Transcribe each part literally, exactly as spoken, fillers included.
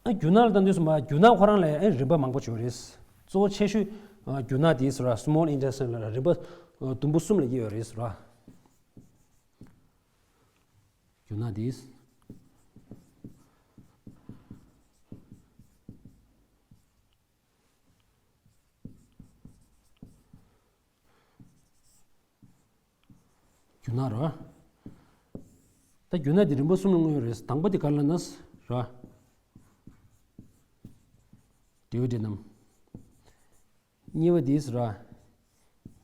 ཨ་རྒྱུ་ནག་ལ་ལྟ་དུས་ཙམ་པ་རྒྱུ་ནག་ཁོ་རང་ལ་ཨེ་རིམ་པ་མང་པོ་ཅིག་ཡོད་རེད། གཙོ་བོ་ཆེ་ཤོས་ཨ་རྒྱུ་ནག་དེ་ཟེར་བ་small intestine ལ་རིམ་པ་ཨ་དུམ་བུ་གསུམ་ལ་དབྱེ་ཡོད་རེད་ཟེར་བ། རྒྱུ་ནག་དེ། རྒྱུ་ནག་ར། ད་རྒྱུ་ནག་འདི་རིམ་པ་གསུམ་ལ་བརྩི་ཡོད་རེད། དང་པོ་དེ་ག་རེ་ལབ་ན་ར། duodenum། གཉིས་པ་དེ་ར།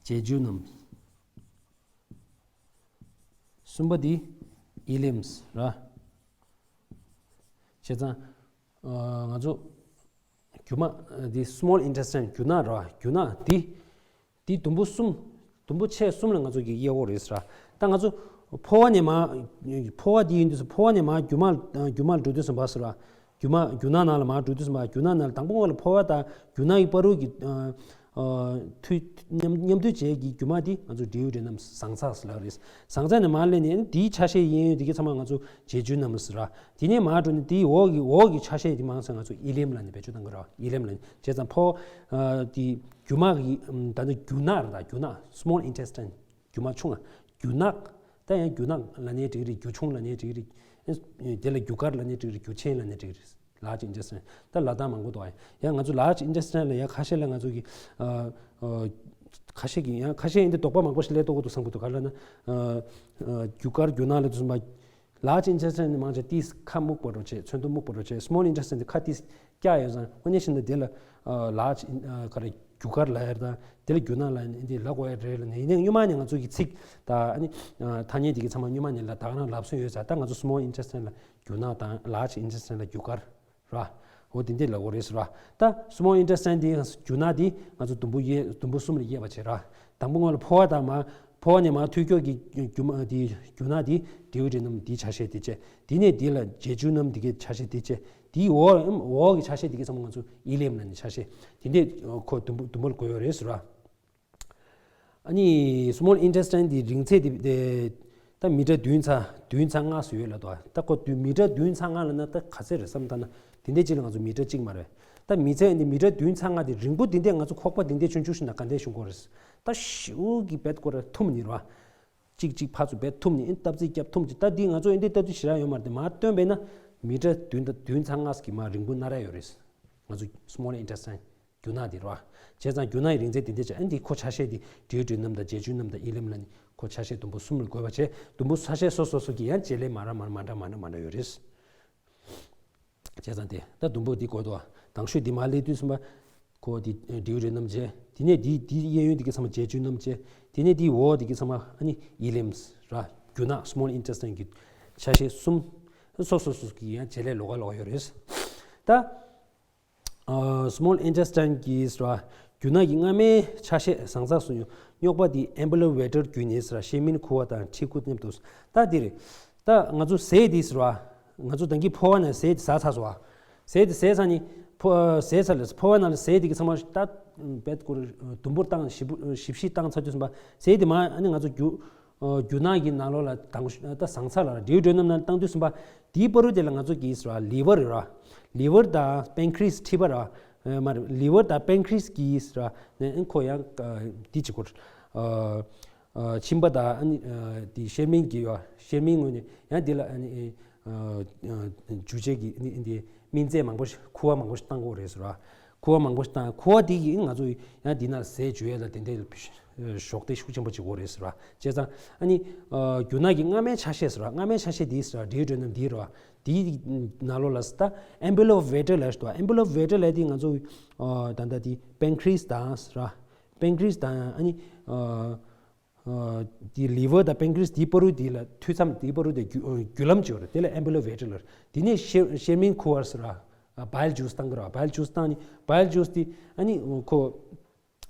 jejunum། གསུམ་པ་དེ་ileum ར། བྱས་ཙང་ང་ཚོ་རྒྱུ་མ་འདི་small intestine རྒྱུ་ནག་ར། རྒྱུ་ནག་འདི། འདི་དུམ་བུ་གསུམ། དུམ་བུ་ཆེ་གསུམ་ལ་ང་ཚོ་གིས་དབྱེ་དགོས་རེད་ཟེར། ད་ང་ཚོ་ཕོ་བ་ནས་མར། ཕོ་བ་འདི་ཡིན་དུས་ཕོ་བ་ནས་མར་རྒྱུ་མ། རྒྱུ་མ་འགྲོ་དུས་ཙམ་པ་ཟེར། རྒྱུ་མ་རྒྱུ་ནག་ནང་ལ་མར་འགྲོ་དུས་ཙམ་པ་རྒྱུ་ནག་ནང་ལ་དང་པོ་ང་ལ་ཕོ་བ་དང་རྒྱུ་ནག་གི་བར་དུ་གི་མཐུད། མཉམ་མཉམ་མཐུད་བྱེད་ཀྱི་རྒྱུ་མ་འདི་ང་ཚོ་duodenum ཟངས་ཚྭ་ཟེར་ལབ་རེད། ཟངས་ཚྭ་ནས་མར་སླེབས་ནས་འདིའི་ཆ་ཤས་དབྱེ་ཡུལ་འདི་གི་ཚང་མ་ང་ཚོ་jejunum ཟེར། དེ་ནས་མར་འགྲོ་ནས་དེའི་འོག་གི་འོག་གི་ཆ་ཤས་དེ་མང་ཆེ་ང་ཚོ་ileum ལབ་ནས་བེད་སྤྱོད་གཏང་གི་རེད། ileum ལབ་ནས། བྱས་ཙང་ཕོ་བ་དེ་རྒྱུ་མ་གི་ད་ནི་རྒྱུ་ནག་རེད། ད་རྒྱུ་ནག small intestine རྒྱུ་མ་ཆུང་ང་། རྒྱུ་ནག་ད་ཡང་རྒྱུ་ནག་ལབ་ནའི་འགྲིག་རེད། རྒྱུ་ཆུང་ལབ་ནའི་འགྲིག་རེད། དེ་ལ་རྒྱུ་དཀར་ལབ་ནའི་འགྲིག་རེད། རྒྱུ་ཆེན་ལབ་ནའི་འགྲིག་རེད། large intestine ད་ལབ་སྟངས་མང་པོ་འདུག་ཡང་ང་ཚོ་large intestine ལ་ཡང་ཁ་ཤས་ལ་ང་ཚོ་གི་ཁ་ཤས་ཀྱི་ཡང་ཁ་ཤས་ཡིན་དེ་དོགས་པ་མང་པོ་ཞིག་སླེབས་ཐུབ་ཀྱི་འདུག་བསམ་གྱི་འདུག་ག་རེ་ལབ་ན། རྒྱུ་དཀར་རྒྱུ་ནག་ལབ་དུས་ཙམ་པ། large intestine ནི་མང་ཆེ་ཏིས་ཁ་སྨུག་པོ་འདྲ་བྱས། ཚོན་མདོག་སྨུག་པོ་འདྲ་བྱས། small intestine དེ་ཁ་ཏིས་སྐྱ་ཡོད་ཙང་། དངོས་གནས་བྱས་ན་དེ་ལ་large ག་རེ་རྒྱུ་དཀར་ལབ་ཡ་དང་དེ་ལ་རྒྱུ་ནག་ལབ་ནས་འདི་ལབ་དགོས་ཡ་རེད་ལབ་ནས། ཡིན་ནའང་སྔོན་མ་ནས་ང་ཚོ་གི་ཚིག་དང་ཨ་ནི་ཐ་སྙད་དེ་གི་ཚང་མ་སྔོན་མ་ནས་ལ་ད་ག་རང་ལབ་སྲོལ་ཡོད་ཙང་། ད་ང་ཚོ་small intestine ལ་རྒྱུ་ནག་དང་large intestine ལ་རྒྱུ་དཀར་ར། འོ་དེ་འདྲས་ལབ་དགོས་རེད་ཟེར་བ། ད་small intestine དེ་རྒྱུ་ནག་དེ་ང་ཚོ་དུམ་བུ་དབྱེ། དུམ་བུ་གསུམ་ལ་དབྱེ་བ་བྱེད་ར། དང་པོ་ང་ལ་ཕོ་བ་དང་མར། ཕོ་བ་ནས་མར་མཐུད་ཀྱོག་གི་རྒྱུ་མ་དེ་རྒྱུ་ནག་དེ་duodenum དེའི་ཆ་ཤས་དེ་བྱས། དེ་ནས་དེ་ལ་jejunum དེ་གའི་ཆ་ཤས་དེ་བྱས། དེའི་འོག་འོག་གི་ཆ་ཤས་དེ་གའི་ཚང་མ་ང་ཚོ་ileum ལབ་ནས་ཆ་ཤས་དེ་འདྲས་ཁོ་དུམ་བུ་དུམ་བུ་ལ་བགོས་ཡོད་རེད་ཟེར་བ། ཨ་ནི་small intestine དེ་རིང་ཚད་དེ་ད་མི་ཊར་བདུན་ཚེག་བདུན་ཚེག་ལྔ་ཙམ་ཡོད་ལབ་འདུག་ད་ཁོ་མི་ཊར་བདུན་ཚེག་ལྔ་ལབ་ན་ད་ག་ཚད་རེད་བསམ་བཏང་ན། དེ་འདྲས་ཅིག་ལ་ང་ཚོ་མི་ཊར་གཅིག་མ་རེད། ད་མི་ཚད་འདི་མི་ཊར་བདུན་ཚེག་ལྔ་དེ་རིང་པོ་དེ་འདྲས་ང་ཚོ་ཁོག་པ་དེ་འདྲས་ཆུང་ཆུང་ཞིག་ན་ག་འདྲས་ཞུ་དགོས་རེད། ད་ཤིའུ་གི་རྦད་ཁོ་ར་འཐུམ་ནས་ར། གཅིག་གཅིག་ཕར་ཚུར་རྦད་འཐུམ་ནས་ཨེ་སྟབས་ཚིག་རྒྱབ་འཐུམ་གཅིག་ད་འདི་ང་ཚོ་ཨེ་འདྲས་སྟབས་ཚིག་ཞེ་དྲག་ཡོད་མ་རེད་དེ། མར་བཏོན་པས་ན་མི་ཊར་བདུན་དང་བདུན་ཚེག་ལྔ་ཙམ་གྱི་མར་རིང་པོ་སྣ་རལ་ཡོད་རེད། ང་ཚོ་small intestine རྒྱུ་ནག་དེ་རེད་བ། བྱས་ཙང་རྒྱུ་ནག་གི་རིང་ཚད་དེ་འདྲས་ཆགས། ཨ་འདི་ཁོ་ཆ་ཤས་དེ་duodenum དང་jejunum དང་ileum ལབ་ནས་ཁོ་ཆ་ཤས་དུམ་བུ་གསུམ་ལ་བགོས་པ་བྱས། དུམ་བུ་ཆ་ཤས་སོ་སོ་སོ་གི་ཡང་བྱེད་ལས་མ་འདྲ་མ་འདྲ་མ་འདྲ་མ་འདྲ་ཡོད་རེད། བྱས་ཙང་དེ་ད་དུམ་བུ་འདི་བགོས་འདུག་དང་ཤོས་འདི་མར་སླེབས་དུས་ཙམ་པ་ཁོ་དེ་duodenum བྱས། དེ་ནས་དེ་དེ་གཡས་གཡོན་དེ་གའི་ཚང་མ་jejunum བྱས། དེ་ནས་དེའི་འོག་དེ་གའི་ཚང་མ་ཨ་ནི་ileum ར། རྒྱུ་ནག་small intestine གི་ཆ་ཤས་གསུམ་སོ་སོ་སོ་གི་ཡང་བྱེད་ལས་ལོགས་ཀ་ལོགས་ཀ་ཡོད་རེད། ད། ཨ་small intestine གི་ཟེར་བ། རྒྱུ་ནག་གི་སྔ་མའི་ཆ་ཤས་ཟངས་ཚྭ་སོགས་རྙོག་པ་དེ་ambulovator བརྒྱུད་ནས་ཟེར་བ། བཤད་མིན་ཁུ་བ་དང་མཁྲིས་ཁུ་མཉམ་དུ། ད་འདི་རེད། ད་ང་ཚོ་ཟས་འདི་ཟེར་བ། ང་ཚོ་ད་གིན་ཕོ་བ་ནས་ཟས་འདི་ཟ་ཚར་སོང་བ། ཟས་འདི་ཟས་ཚར་ནས་ཕོ་ཟས་ཚར་ལས་ཕོ་བ་ནང་ལ་ཟས་འདི་གི་ཚང་མ་ད་རྦད་ཁོ་ར་དུམ་བུར་བཏང་། ཞིབ་པོ་ཞིབ་ཞིབ་བཏང་ཚར་དུས་ཙམ་པ་ཟས་འདི་མར་ཨ་ནི་ང་ཚོ་རྒྱུ། རྒྱུ་ནག་གི་ནང་ལོགས་ལ་དང་ད་ཟངས་ཚྭ་ལ་duodenum ནང་བཏང་དུས་ཙམ་པ། དེའི་བར་དུ་དེ་ལ་ང་ཚོ་གིས་ར་liver ར། liver དང་pancreas མཁྲིས་པ་ར། མ་རེད། liver དང་pancreas གིས་ར་ནས་ཁོ་ཡང་དེ་གཅིག་གོ། མཆིན་པ་དང་ཨ་ནི་དེ་གཤེར་རྨེན་གྱི་ཡོད། གཤེར་རྨེན་ངོས་ནས་ཡང་དེ་ལ་ཨ་ནི་འཇུ་བྱེད་ཀྱི་ཨ་ནི་འདི་སྨན་རྫས་མང་པོ་ཞིག་ཁུ་བ་མང་པོ་ཞིག་བཏང་དགོས་རེད་ཟེར་བ། ཁུ་བ་མང་པོ་ཞིག་བཏང་། ཁུ་བ་དེ་ཡིས་ང་ཚོ་ཡང་འདི་ན་ཟས་འཇུ་ཡས་ལ་དེ་འདྲའི་གཞོགས་འདེགས་ཤུགས་ཆེན་པོ་བྱེད་དགོས་རེད་ཟེར་བ། བྱས་ཙང་ཨ་ནི་རྒྱུ་ནག་གི་སྔ་མའི་ཆ་ཤས་ཟེར་བ། སྔ་མའི་ཆ་ཤས་དེ་ཟེར་བ་duodenum དེ་རེད་བ། དེའི་ནང་ལོགས་ལ་ད་ambulovator ལབ་ཞིག་འདུག ambulovator ལབ་དེ་ང་ཚོ་ད་ལྟ་དེ་pancreas དང་ཟེར་བ། pancreas དང་ཨ་ནི། དེ་liver དང་pancreas དེའི་བར་དུ་དེ་ལ་མཐུད་མཚམས་དེའི་བར་དུ་དེ་རྒྱུ་རྒྱུ་ལམ་ཅིག་ཡོད་རེད། དེ་ལ་ambulovator ལབ་རེད། དེ་ནས་གཤེར་གཤེར་རྨེན་ཁུ་བ་ཟེར་བ། bile juice བཏང་གི་རེད་བ། bile juice བཏང་ནས་bile juice དེ་ཨ་ནི་ཁོ་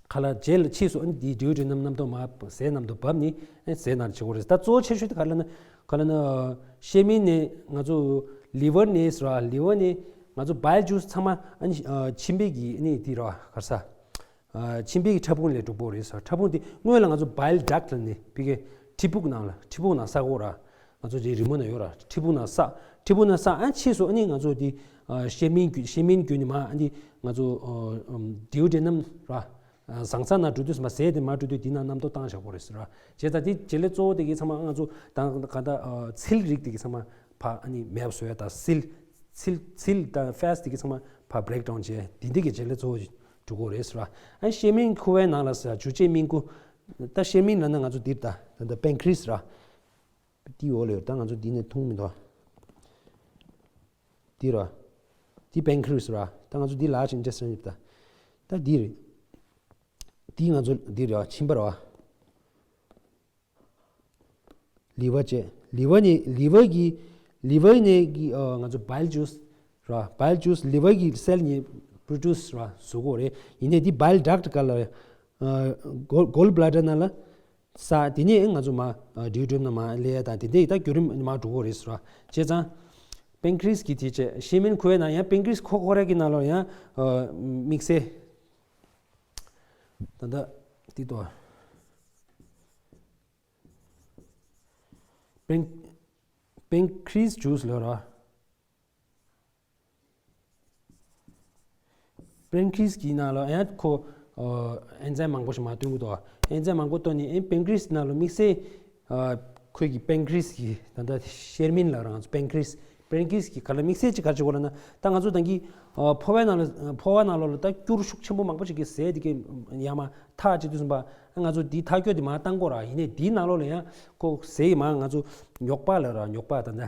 ཁ་ལག་རྗེས་ལ་ཕྱིས་སུ་ཨ་ནི་དེའི་duodenum རྣམ་རྟོག་མར་ཟས་རྣམས་དུ་བབས་ནས་ཨ་ནི་ཟས་ནང་བྱེད་དགོས་རེད། ད་གཙོ་བོ་ཆེ་ཤོས་དེ་ག་རེ་ལབ་ན་ག་ལབ་ན་གཤེར་རྨེན་ནས་ང་ཚོ་liver ནས་ཟེར་བ། liver ནས་ང་ཚོ་bile juice ཚང་མ་ཨ་ནི་མཆིན་པའི་གི་ཨ་ནི་དེ་རེད་བ། ག་རེ་ཟ། མཆིན་པའི་ཕྲ་ཕུང་ལས་གྲུབ་པོ་རེད་ཟེར། ཕྲ་ཕུང་དེ་སྔོན་ལ་ང་ཚོ་bile duct ལ་ནི་ཕ་གི་མཁྲིས་ཕུག་ནང་ལ་མཁྲིས་ཕུག་ནང་ཟ་གོ་ར། ང་ཚོ་དེ་རི་མོ་ན་ཡོད་ར། འཕྲིན་ཕུང་ན་ས། འཕྲིན་ཕུང་ན་ས། ཨ་ཕྱིས་སུ་ཨ་ནི་ང་ཚོ་དེ་ཨ་ཤེར་མིན་བརྒྱུད་ཤེར་མིན་བརྒྱུད་ནས་མ་ཨ་ནི་ང་ཚོ་ཨ་ཨམ་ཌིའུ་ཌེ་ནམ་ར། ཨ་ཟངས་ས་ན་འགྲོ་དུས་མ་ཟས་དེ་མ་འགྲོ་དུས་དེ་ན་རྣམ་རྟོག་བཏང་བཞག་གོ་རེད་ཟེར་ར། བྱས་ཙང་དེ་བྱེད་ལས་གཙོ་བོ་དེ་གི་ཚང་མ་ང་ཚོ་དང་ག་ད་ཨ་ཚིལ་རིགས་དེ་གི་ཚང་མ་ཕ་ཨ་ནི་མེད་པ་བཟོ་ཡ་དང་སིལ། ཚིལ་ཚིལ་དང་ཕེ་སི་དེ་གི་ཚང་མ་ཕ་བྷི་རེག་ཌའུན་བྱས་དེ་འདི་གི་བྱེད་ལས་གཙོ་བོ་འགྲོ་གོ་རེད་ཟེར་ར། ཨ་ཤེར་མིན་ཁུ་བའི་ནང་ལ་ཟེར་ར་འཇུ་བྱེད་སྨན་ཁུ། ད་ཤེར་མིན་ལ་ན་ང་ཚོ་འདིར་ད་ད་ད་པན་ཁི་རིས་ར། འདི་འོག་ལ་ཡོད། ད་ང་ཚོ་འདི་ནས་འཐུང་མི་འདུག་འདི་ར། འདི་པན་ཁི་རིས་ར། ད་ང་ཚོ་འདི་ལ་ཅིག་འདྲ་སེ་ཡོད་ད། ད་འདི་རེད། འདི་ང་ཚོ་འདི་ར་མཆིན་པ་ར། ལི་ཝར་བཅས། ལི་ཝར་ནས་ལི་ཝར་གྱི་ལི་ཝར་ནས་ཀྱི་ཨ་ང་ཚོ་བའིལ་ཇུས་ར། བའིལ་ཇུས་ལི་ཝར་གྱི་སེལ་ནས་པྲོ་ཌུས་ར་བཟོ་གོ་རེད། ཡིན་ནའི་འདི་བའིལ་ཌག་ག་ལ་ཨ་གོལ་གོལ་བྷ་ལ་ཌར་ནང་ལ། ས་དེ་ནས་ང་ཚོ་མ་ཌིའུ་ཌེ་ནམ་ལ་ཡ་དང་དེ་འདྲའི་ད་བརྒྱུད་རིམ་མ་འགྲོ་གི་རེད་ཟེར་བ། བྱས་ཙང་པན་ཁི་རིས་ཀྱི་དེ་བྱས་ཤེར་མིན་ཁུ་བའི་ནང་ཡང་པན་ཁི་རིས་ཁོ་ཁོ་ར་གི་ནང་ལ་ཡང་དམིགས་བསལ་ད་ལྟ་དེ་ཏོ་པན་པན་ཁི་རིས་ཇུས་ལ་ར། པན་ཁི་རིས་ཀྱི་ནང་ལ་ཡང་ཁོ་ཨེན་ཛའིམ་མང་པོ་ཞིག་མ་བཏོན་གི་འདུག་ཨེན་ཛའིམ་མང་པོ་བཏོན་ནས་ཨེ་པན་ཁི་རིས་ནང་ལ་དམིགས་བསལ་ཁོས་ཀྱི་པན་ཁི་རིས་ཀྱི་ད་ལྟ་ཤེར་མིན་ལ་རང་ཚོ་པན་ཁི་རིས་པན་ཁི་རིས་ཀྱི་ག་ལ་དམིགས་བསལ་ཅིག་ག་རེ་བྱེད་དགོས་ལབ་ན། ད་ང་ཚོ་ད་གི་ཕོ་བའི་ནང་ལ་ཕོ་བ་ནང་ལོགས་ལ་ད་སྐྱུར་ཤུགས་ཆེན་པོ་མང་པོ་ཞིག་གི་ཟས་དེ་གི་ཡང་མ་ཐག་ཅིག་དུས་ཙམ་པ་ང་ཚོ་དེའི་ཐག་གཅོད་དེ་མ་བཏང་གོ་ར། ཡིན་ནའི་དེའི་ནང་ལོགས་ལ་ཡང་ཁོ་ཟས་མ་ང་ཚོ་རྙོག་པ་ལ་ར་རྙོག་པ་ད་ད་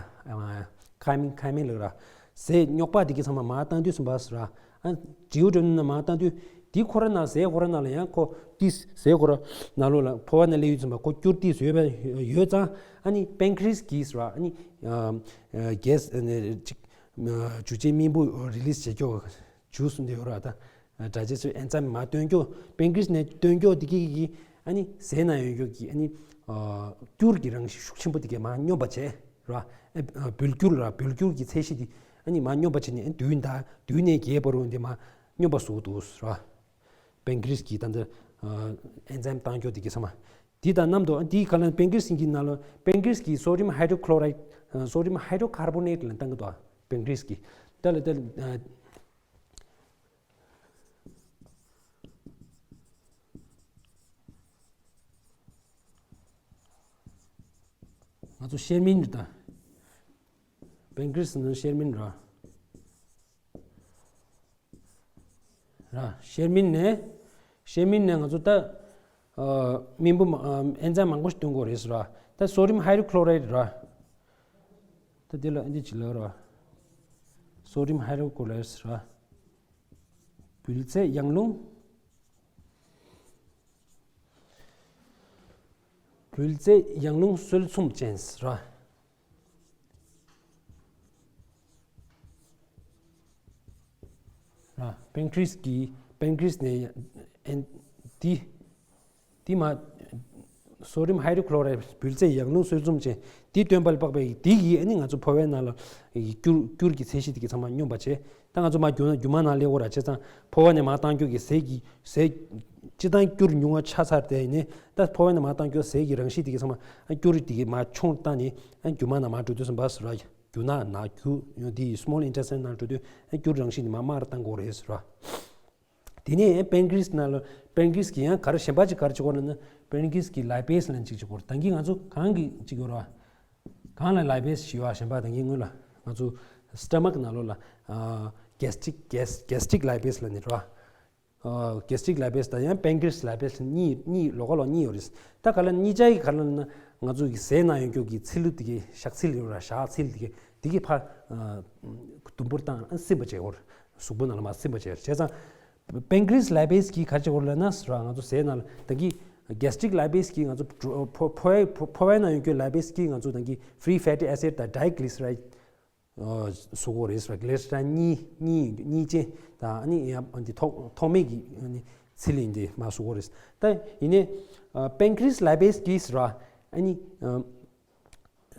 ཁ་མིན་ཁ་མིན་ལ་ར། ཟས་རྙོག་པ་དེ་གི་ཚང་མ་མ་བཏང་དུས་ཙམ་པ་ཟེར་ར། ཨ་ཌིའུ་ཌེ་ནམ་མ་བཏང་དུས་དེ་ཁོ་ར་ནང་ཟས་ཁོ་ར་ནང་ལ་ཡང་ཁོ་ཏིས་ཟས་ཁོ་ར་ནང་ལོགས་ལ་ཕོ་བ་ནང་སླེབས་ཡོད་ཙམ་པ་ཁོ་སྐྱུར་ཏིས་ཡོད་པ་ཡོད་ཙང་ཨ་ནི་པན་ཁི་རིས་ཀྱིས་ཟེར་ར། ཨ་ནི་གེ་སི་ཅིག་འཇུ་བྱེད་སྨན་ཁུ་རི་ལིས་བྱེད་ཀྱོག་ཇུས་འདི་ཡོད་ར། ད་ཌའི་ཇེ་སི་ཊིབ་ཨེན་ཛའིམ་མ་བཏོན་ཀྱོག་པན་ཁི་རིས་ནས་བཏོན་ཀྱོག་དེ་གི་གི་ཨ་ནི་ཟས་ནང་ཡོད་ཀྱོག་གི་ཨ་ནི་སྐྱུར་གྱི་རང་བཞིན་ཤུགས་ཆེན་པོ་དེ་གས་མ་སྙོམས་པ་བྱས་ར། ཨེ་ཨ་འབུལ་སྐྱུར་ར། འབུལ་སྐྱུར་གྱི་ཚད་གཞི་དེ་ཨ་ནི་མ་སྙོམས་པ་བྱས་ནས་ཨ་དུས་ད་དུས་ནས་རྒྱས་པ་རུ་འདི་མ་སྙོམས་པ་བཟོ་འདུག་ར། པན་ཁི་རིས་ཀྱི་ད་ལྟ་ཨེན་ཛའིམ་བཏང་ཀྱོག་དེ་གི་ཚང་མ་དེ་དང་མཉམ་དུ་དེའི་ཁ་ལ་པན་ཁི་རིས་ཀྱི་ནང་ལ་པན་ཁི་རིས་ཀྱི་སོ་ཌི་ཡམ་ཧའི་ཌྲོ་ཁི་ལོ་རའིཌ། སོ་ཌི་ཡམ་ཧའི་ཌྲོ་ཁར་བོ་ནེཊ་ལ་བཏང་གི་འདུག་པན་ཁི་རིས་ཀྱི་ད་ལ་ད་ལ་ང་ཚོ་ཤེར་མིན་རེད་ད། པན་ཁི་རིས་ནི་ཤེར་མིན་ར། ར། ཤེར་མིན་ནས་ཤེར་མིན་ནས་ང་ཚོ་ད་ཨ་སྨན་བུ་མ་ཨ་ཨེན་ཛའིམ་མང་པོ་ཞིག་བཏོན་དགོས་རེད་ཟེར་ར། ད་སོ་ཌི་ཡམ་ཧའི་ཌྲོ་ཁི་ལོ་རའིཌ་ར། ད་དེ་ལ་ཨ་འདི་ཅི་ལ་ར། སོ་ཌི་ཡམ་ཧའི་ཌྲོ་ཁི་ལོ་རའིཌ་ཟེར་ར། འབུལ་ཚད་ཡང་རླུང་འབུལ་ཚད་ཡང་རླུང་གསོད་མཚམས་ཅན་ཟེར་ར། ར། པན་ཁི་རིས་ཀྱི་པན་ཁི་རིས་ནས་ཨེན་དེ་དེ་མ་སོ་ཌི་ཡམ་ཧའི་ཌྲོ་ཁི་ལོ་རའིཌ་འབུལ་ཚད་ཡང་རླུང་གསོད་མཚམས་ཅན་དེ་བཏོན་པ་ལ་དཔག་པའི་དེ་ཡིས་ཨ་ནི་ང་ཚོ་ཕོ་བའི་ནང་ལ་ཡི་སྐྱུར་སྐྱུར་གྱི་ཚད་གཞི་དེ་གི་ཚང་མ་སྙོམས་པ་བྱས། ད་ང་ཚོ་མ་རྒྱུ་ན་རྒྱུ་མ་ནང་སླེབས་འོ་ར། བྱས་ཙང་ཕོ་བ་ནས་མ་བཏང་རྒྱུ་གི་ཟས་ཀྱི་ཟས་སྤྱི་བཏང་སྐྱུར་ཉུང་བ་ཆགས་ཚར་དེ་ནས་ད་ཕོ་བ་ནས་མ་བཏང་རྒྱུ་ཟས་ཀྱི་རང་བཞིན་དེ་གི་ཚང་མ་ཨ་སྐྱུར་དེ་གི་མ་ཆུང་བཏང་ནས་ཨ་རྒྱུ་མ་ནང་མ་འགྲོ་དུས་ཙམ་པ་ཟེར་ར། རྒྱུ་ན་ན་རྒྱུ་ཡང་དེ་ཡི་སི་མོལ་ཨིན་ཊེ་སི་ཊིན་ནང་འགྲོ་དུས་ཨ་སྐྱུར་རང་བཞིན་དེ་མ་མར་བཏང་དགོས་རེད་ཟེར་ར། དེ་ནས་ཡང་པན་ཁི་རིས་ནང་ལ་པན་ཁི་རིས་ཀྱི་ཡང་ག་རེ་གཞན་པ་ཅིག་ག་རེ་བྱེད་དགོས་ལབ་ན། པན་ཁི་རིས་ཀྱི་ལའི་པེ་སི་ལབ་ཅིག་བྱེད་དགོས། ད་གིན་ང་ཚོ་གང་གི་ཅིག་ཡོད་ར། གང་ལ་ལའི་པེ་སི་ཞེས་པ་གཞན་པ་ད་གིན་སྔོན་ལ་ང་ཚོ་སི་ཊ་མག་ནང་ལོགས་ལ་གེ་སི་ཊིག་གེ་སི་ཊིག་ལའི་པེ་སི་ལབ་ནི་ར། གེ་སི་ཊིག་ལའི་པེ་སི་དང་ཡང་པན་ཁི་རིས་ལའི་པེ་སི་གཉིས་གཉིས་ལོགས་ཀ་ལོགས་གཉིས་ཡོད་རེད། ད་ག་ལ་གཉིས་ཆ་གི་ག་ལ་ན་ང་ཚོ་གི་ཟས་ནང་ཡོད་རྒྱུ་གི་ཚིལ་ལུ་དེ་གི་ཞག་ཚིལ་ཡོད་ར། ཞག་ཚིལ་དེ་གི་དེ་གི་ཕ་དུམ་བུར་བཏང་ཨ་སིམ་པ་བྱེད་དགོས་རེད། གཟུགས་པོ་ནང་ལ་མ་སིམ་པ་བྱེད་རེད། བྱས་ཙང་པན་ཁི་རིས་ལའི་པེ་སི་གིས་ག་རེ་བྱེད་དགོས་ལབ་ན་ཟེར་བ། ང་ཚོ་ཟས་ནང་ལ་ད་གི་གེ་སི་ཊིག་ལའི་པེ་སི་གིས་ང་ཚོ་ཕོ་ཕོ་ཕོ་ཕོ་བའི་ནང་ཡོད་རྒྱུ་ལའི་པེ་སི་གིས་ང་ཚོ་ད་གི་ཕི་རི་ཕེ་ཊི་ཨེ་སིཌ་དང་ཌའི་གི་ལི་སི་རའིཌ་བཟོ་དགོས་རེད་ཟེར་བ། གི་ལི་སི་རའིཌ་གཉིས་གཉིས་གཉིས་ཅན་དང་ཨ་ནི་ཡང་འདི་ཐོག་ཐོག་མེད་ཀྱི་ཨ་ནི་ཚིལ་ཡིན་དེ་མ་བཟོ་དགོས་རེད། ད་ཡིན་ནའི་པན་ཁི་རིས་ལའི་པེ་སི་གིས་ཟེར་བ་ཨ་ནི།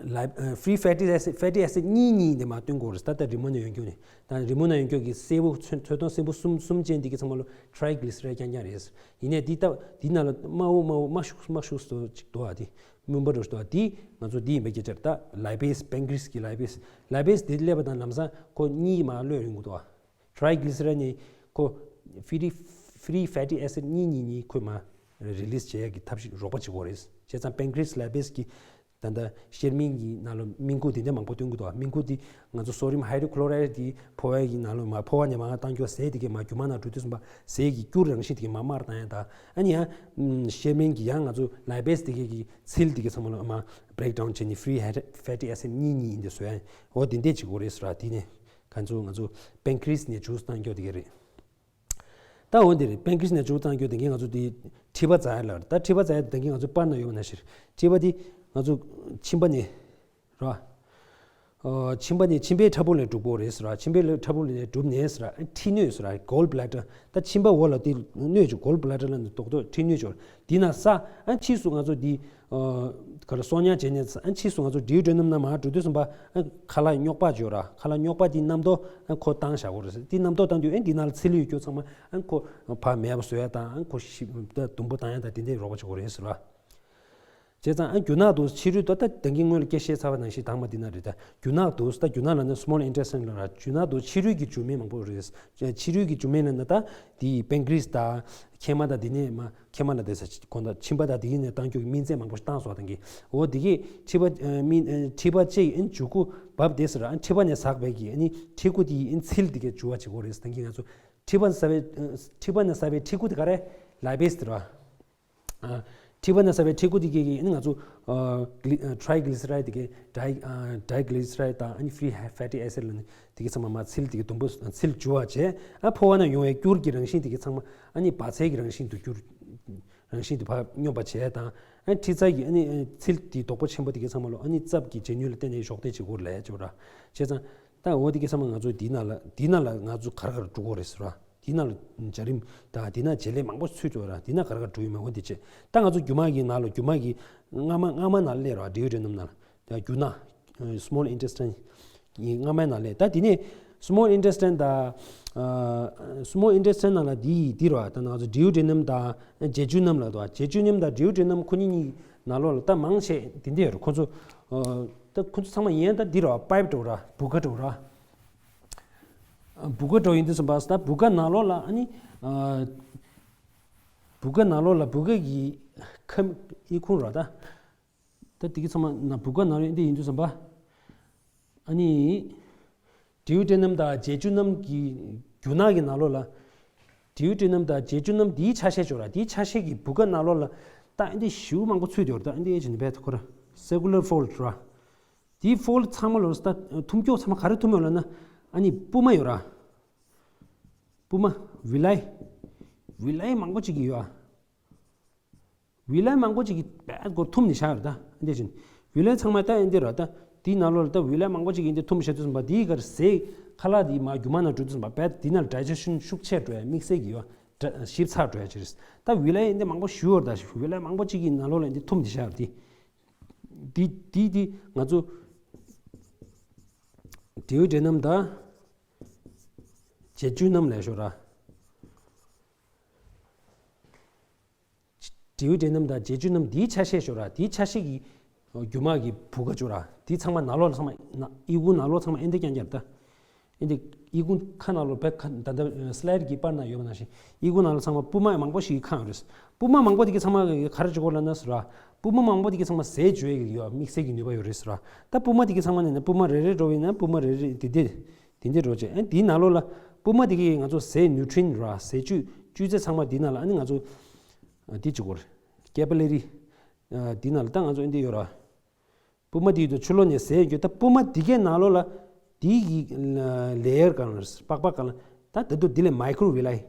ལའི་ཕི་རི་ཕེ་ཊི་ཨེ་སིཌ་ཕེ་ཊི་ཨེ་སིཌ་གཉིས་གཉིས་འདི་མར་བཏོན་དགོས་རེད། ད་ལྟ་རི་མོ་ནས་ཡོང་རྒྱུ་ནི། ད་རི་མོ་ནས་ཡོང་རྒྱུ་གི་སེར་པོ་ཚོན་ཚོན་མདོག་སེར་པོ་གསུམ་གསུམ་ཅན་འདི་གི་ཚང་མ་ལོ་ཊ་རའི་གི་ལི་སི་རའི་རྐྱང་རྐྱང་རེད། ཡིན་ནའི་འདི་ལྟ་འདི་ནང་ལ་དམར་པོ་དམར་པོ་དམར་ཤུགས་དམར་ཤུགས་སུ་ཅིག་འདུག་ཨ། འདི་སྨྱུག་མ་འདྲ་ཞིག་འདུག་ཨ། འདི་ང་ཚོ་འདི་ཡིན་པའི་སྐད་ཆ་རེད། ད་ལའི་པེ་སི་པན་ཀི་རི་སི་གི་ལའི་པེ་སི་ལའི་པེ་སི་འདི་སླེབས་པ་དང་ལམ་སང་ཁོ་གཉིས་མར་གློད་ཡོང་གི་འདུག་ཨ། ཊ་རའི་གི་ལི་སི་རའི་ནི་ཁོ་ཕི་རི་ཕི་རི་ཕེ་ཊི་ཨེ་སིཌ་གཉིས་གཉིས་གཉིས་ཁོས་མར་རི་ལི་སི་བྱེད་ཡག་གི་ཐབས་ཤེས་རོགས་པ་བྱེད་དགོས་རེད། བྱས་ཙང་པན་ཀི་རི་སི་ལའི་པེ་སི་གི་ད་ལྟ་གཤེར་རྨེན་གྱི་ནང་ལ་སྨན་ཁུག་དེ་འདྲ་མང་པོ་སྟོན་གྱི་འདུག་སྨན་ཁུག་དེ་ང་ཚོ་སོ་ཌི་ཡམ་ཧའི་ཌོ་ཀློ་རའི་ཌི་དེ་ཕོ་བའི་གི་ནང་ལ་མར་ཕོ་བ་ནས་མར་བཏང་རྒྱུ་ཟས་དེ་གས་མར་རྒྱུ་མ་ནང་འགྲོ་དུས་ཙམ་པ་ཟས་ཀྱི་སྐྱུར་རང་བཞིན་དེ་གས་མར་དམར་བཏང་ཡ་ད། ཨ་ནི་ཡང་གཤེར་རྨེན་གྱི་ཡང་ང་ཚོ་ལའི་པེ་སི་དེ་གས་ཀྱི་ཚིལ་དེ་གས་ཚང་མ་ལ་མར་བྷི་རེག་ཌའུན་བྱས་ནས་ཕི་རི་ཕེ་ཊི་ཨེ་སིཌ་གཉིས་གཉིས་ཡིན་དེ་བཟོ་ཡ། འོ་དེ་འདྲས་བྱེད་དགོས་རེད་ཟེར་བ་དེ་ནས་ཁ་ཚུ་ང་ཚོ་པན་ཀི་རི་སི་ནས་ཇུས་བཏང་རྒྱུ་དེ་གས་རེད། ད་འོ་འདི་རེད། པན་ཀི་རི་སི་ནས་ཇུས་བཏང་རྒྱུ་དེ་གས་ང་ཚོ་དེ་མཁྲིས་པ་འཛག་ཡ་ལ་རེད། ད་མཁྲིས་པ་འཛག་ཡ་དེ་གས་ང་ཚོ་པར་ན་ཡོད་པ་ནང་བཞིན་མཁྲིས་པ་དེ་ང་ཚོ་མཆིན་པ་ནས་ར། ཨོ། མཆིན་པ་ནས་མཆིན་པའི་ཕྲ་ཕུང་ལས་གྲུབ་པོ་རེད་ཟེར་བ། མཆིན་པའི་ཕྲ་ཕུང་ལས་གྲུབ་ནས་ཟེར་བ། མཁྲིས་སྣོད་ཟེར་བ། གོལ་ཌི་བྷི་ལེ་ཌར། ད་མཆིན་པ་འོག་ལ་དེ་སྣོད་ཀྱི་གོལ་ཌི་བྷི་ལེ་ཌར་ལ་ནི་རྡོག་རྡོག་མཁྲིས་སྣོད་ཅོར་དེ་ན་ས། ཨ་ཕྱིས་སུ་ང་ཚོ་དེ་ཨོ་ག་རེ་གསོག་ཉར་བྱས་ནས་ཨ་ཕྱིས་སུ་ང་ཚོ་ཌིའུ་ཌེ་ནམ་ནང་མར་འགྲོ་དུས་ཙམ་པ་ཨ་ཁ་ལག་རྙོག་པ་ཅོ་ར། ཁ་ལག་རྙོག་པ་དེ་རྣམ་རྟོག་ཨ་ཁོ་བཏང་བཞག་གོ་རེད་ཟེར། དེ་རྣམ་རྟོག་བཏང་དུས་ཨ་འདི་ནང་ལ་ཚིལ་ཡོད་རྒྱུ་ཚང་མ་ཨ་ཁོ་ཕར་མེད་པ་བཟོ་ཡ་དང་ཨ་ཁོ་ཞིབ་ད་དུམ་བུ་བཏང་ཡ་དང་དེ་འདྲའི་རོགས་པ་བྱེད་གོ་རེད་ཟེར་བ། བྱས་ཙང་ཨ་རྒྱུ་ནག་དུག་ཕྱི་རོལ་དུ་ད་ད་གིན་སྔོན་ལ་སྐད་བཤད་ཚར་བ་ནང་བཞིན་དྭངས་མ་འདི་ན་རེད། ད་རྒྱུ་ནག་དུག་ད་རྒྱུ་ནག་ལ་ནི་སི་མོལ་ཨིན་ཊེ་སི་ཊིན་ལ་ར། རྒྱུ་ནག་དུག་ཕྱི་རོལ་གྱི་རྒྱུ་མེད་མང་པོ་རེད། ཕྱི་རོལ་གྱི་རྒྱུ་མེད་ལ་ནི་ད་དེ་པན་ཀི་རི་སི་དང་མཁལ་མ་དང་དེ་ནས་མ་མཁལ་མ་ལ་དེ་ས་གོ་ད་མཆིན་པ་དང་དེ་གི་ནས་བཏང་རྒྱུ་གི་སྨན་རྫས་མང་པོ་ཞིག་བཏང་སོང་དང་གི། འོ་དེ་གི་མཁྲིས་པ་ཨ་མི་ཨ་མཁྲིས་པ་ཅིག་ཨ་འཇུ་སྐུ་བབས་དེ་ཟེར་ཨ་མཁྲིས་པ་ནས་ཟགས་པའི་གི་ཨ་ནི་མཁྲིས་སྐུ་དེ་ཨ་ཚིལ་དེ་གི་འཇུ་བ་བྱེད་དགོས་རེད། དང་གི་ང་ཚོ་མཁྲིས་པ་ནས་ཟགས་པའི་ཨ་མཁྲིས་པ་ནས་ཟགས་པའི་མཁྲིས་སྐུ་དེ་ག་རེ་ལའི་པེ་སི་དེ་ར། ཨ་མཁྲིས་པ་ནས་ཟགས་པའི་མཁྲིས་སྐུ་དེ་གས་ཀྱི་ང་ཚོ་ཨ་གི་ཨ་ཊ་རའི་གི་ལི་སི་རའི་དེ་གས་ཊ་རའི་ཨ་ཊ་རའི་གི་ལི་སི་རའི་དང་ཨ་ནི་ཕི་རི་ཕེ་ཊི་ཨེ་སིཌ་ལ་ནི་དེ་གས་ཚང་མ་མ་ཚིལ་དེ་གས་དུམ་བུ་ཚིལ་འཇུ་བ་བྱས། ཨ་ཕོ་བ་ནས་ཡོང་བའི་སྐྱུར་གྱི་རང་བཞིན་དེ་གས་ཚང་མ་ཨ་ནི་བ་ཚྭའི་གི་རང་བཞིན་དུ་འགྱུར། རང་བཞིན་དུ་ཕར་སྙོམས་པ་བྱས་དང་ཨ་མཁྲིས་ཚྭ་གི་ཨ་ནི་ཨ་ཚིལ་དེ་རྡོག་པོ་ཆེན་པོ་དེ་གས་ཚང་མ་ལོ་ཨ་ནི་རྩབ་ཀྱི་བྱེད་ནུས་ལ་བརྟེན་ནས་གཞོགས་འདེགས་བྱེད་དགོས་ལས་ཅོ་ར། བྱས་ཙང་ད་འོ་དེ་གས་ཚང་མ་ང་ཚོ་དེ་ནང་ལ་དེ་ནང་ལ་ང་ཚོ་ག་རེ་ག་རེ་འགྲོ་དགོས་རེད་ཟེར་བ། དེ་ནང་ལ་འཇའ་རིམ་དང་དེ་ནང་བྱེད་ལས་མང་པོ་ཚུད་འགྲོ་ར། དེ་ནང་ག་རེ་ག་རེ་འགྲོ་ཡོད་མེད་འོ་དེ་བྱས། ད་ང་ཚོ་རྒྱུ་མ་གི་ནང་ལ་རྒྱུ་མ་གི་རྔ་མ་རྔ་མ་ནང་སླེབས་ར། ཌིའུ་ཌེ་ནམ་ནང་ལ་ད་རྒྱུ་ནག་སི་མོལ་ཨིན་ཊེ་སི་ཊིན་གི་རྔ་མའི་ནང་སླེབས། ད་དེ་ནས་སི་མོལ་ཨིན་ཊེ་སི་ཊིན་དང་ཨ་སི་མོལ་ཨིན་ཊེ་སི་ཊིན་ནང་ལ་དེ་དེ་ར་ད་ང་ཚོ་ཌིའུ་ཌེ་ནམ་དང་བྱེ་ཇུ་ནམ་ལ་དོ། བྱེ་ཇུ་ནམ་དང་ཌིའུ་ཌེ་ནམ་ཁོ་གཉིས་གཉིས་ནང་ལོགས་ལ་ད་མང་ཆེ་དེ་འདྲ་ཡོད་ར། ཁོ་ཚོ་ཨ་ད་ཁོ་ཚོ་ཚང་མ་ཡིན་ད་དེ་ར་པའིབ་འགྲོ་ར། བུ་ག་འགྲོ་ར། བུ་ག་འགྲོ་ཡིན་དུས་ཙམ་པ་ད་བུ་ག་ནང་ལོགས་ལ་ཨ་ནི་ཨ་བུ་ག་ནང་ལོགས་ལ་བུ་ག་གི་ཁམ་ཨི་ཁུང་ར་ད། ད་དེ་གི་ཚང་མ་ན་བུ་ག་ནང་ལོགས་ཨེ་འདི་ཡིན་དུས་ཙམ་པ། ཨ་ནི་ཌིའུ་ཌེ་ནམ་དང་བྱེ་ཇུ་ནམ་གི་རྒྱུ་ནག་གི་ནང་ལོགས་ལ། ཌིའུ་ཌེ་ནམ་དང་བྱེ་ཇུ་ནམ་དེའི་ཆ་ཤས་ཅོ་ར། དེའི་ཆ་ཤས་ཀྱི་བུ་ག་ནང་ལོགས་ལ་ད་ཨེ་འདི་ཞེ་པོ་མང་པོ་ཚུད་ཡོད་ར། ད་ཨེ་འདི་ཨེ་ཅི་ནི་བས་ཁོ་ར་སེ་ཀུ་ལར་ཕོལ་ཌི་ར། དེའི་ཕོལ་ཌི་ཚང་མ་ལོ་ད་ཐུམ་ཀྱོག་ཚང་མ་ག་རེ་ཐུམ་ཡོད་ལབ་ན། ཨ་ནི་པུ་མ་ཡོད་ར། པུ་མ། བི་ལའི། བི་ལའི་མང་པོ་ཅིག་གི་ཡོད་ཨ། བི་ལའི་མང་པོ་ཅིག་གིས་བལ་སྒོར་ཐུམ་ནས་བཞག་ཡོད་ད། འདི་བཞིན་བི་ལའི་ཚང་མ་ད་ཨེ་འདི་ར་ད། དེའི་ནང་ལོགས་ལ་ད་བི་ལའི་མང་པོ་ཅིག་གིས་འདི་ཐུམ་བཞག་དུས་ཙམ་པ་དེའི་གར་ཟས་ཁ་ལག་དེ་མ་རྒྱུ་མ་ནང་འགྲོ་དུས་ཙམ་པ་བལ་དེ་ནང་ཌའི་ཇེ་ཤན་ཤུགས་ཆེ་འགྲོ་ཡ། དམིགས་བསལ་གྱི་ཡོད་ཞིབ་ཚགས་འགྲོ་ཡ་ཅིག་རེད། ད་བི་ལའི་ཨེ་འདི་མང་པོ་ཞུ་ཡོད་ད། བི་ལའི་མང་པོ་ཅིག་གི་ནང་ལོགས་ལ་ཨེ་འདི་ཐུམ་འདི་བཞག་ཡོད་དེ། དེ་དེ་དེ་ང་ཚོ་ཌིའུ་ཌེ་ནམ་ད་བྱེ་ཇུ་ནམ་ལས་ཤོར་ར། ཌིའུ་ཌེ་ནམ་དང་བྱེ་ཇུ་ནམ་དེའི་ཆ་ཤས་ཤོར་ར། དེའི་ཆ་ཤས་ཀྱི་རྒྱུ་མ་གི་བུ་ག་ཅོ་ར། དེ་ཚང་མ་ནང་ལོགས་ལ་ཚང་མ་ན་ཨི་ཁུང་ནང་ལོགས་ཚང་མ་ཨེ་འདི་རྐྱང་རྐྱང་ད། ཨེ་འདི་ཨི་ཁུང་ཁ་ནང་ལོགས་བེད་ཁ་ད་ལྟ་སི་ལའི་ཌི་གི་པར་ན་ཡོད་པ་ནང་བཞིན་ཨི་ཁུང་ནང་ལོགས་ཚང་མ་པུ་མ་མང་པོ་ཞིག་གི་ཁ་ཡོད་རེད། པུ་མ་མང་པོ་དེ་གི་ཚང་མ་ག་རེ་བྱེད་དགོས་ལབ་ན་ཟེར་ར། པུ་མ་མང་པོ་དེ་གི་ཚང་མ་ཟས་འཇུ་ཡས་ཀྱི་ཡོད་དམིགས་བསལ་གྱི་ནུས་པ་ཡོད་རེད་ཟེར་ར། ད་པུ་མ་དེ་གི་ཚང་མ་ནས་ན་པུ་མ་རེ་རེ་འགྲོ་བས་ན་པུ་མ་རེ་རེ་དེ་དེ་དེ་འདྲ་འགྲོ་བྱས། ཨ་དེའི་ནང་ལོགས་ལ་པུ་མ་དེ་གིས་ང་ཚོ་ཟས་ནིའུ་ཊི་རི་ཡན་ར་ཟས་བཅུད་བཅུད་རྫས་ཚང་མ་དེའི་ནང་ལ་ཨ་ནི་ང་ཚོ་ཨ་དེ་བྱེད་དགོས་རེད། ཀེ་པི་ལེ་རི་ཨ་དེའི་ནང་ལ་ད་ང་ཚོ་ཨ་འདི་ཡོད་ར། པུ་མ་དེ་དང་ཕྱི་ལོགས་ནས་ཟས་ཡོད་རྒྱུ་ད་པུ་མ་དེ་གའི་ནང་ལོགས་ལ་དེ་གི་ལེ་ཡར་གང་ལ་པགས་པ་གང་ལ་ད་ད་དུ་དེ་ལས་མའི་ཀྲོ་བི་ལའི།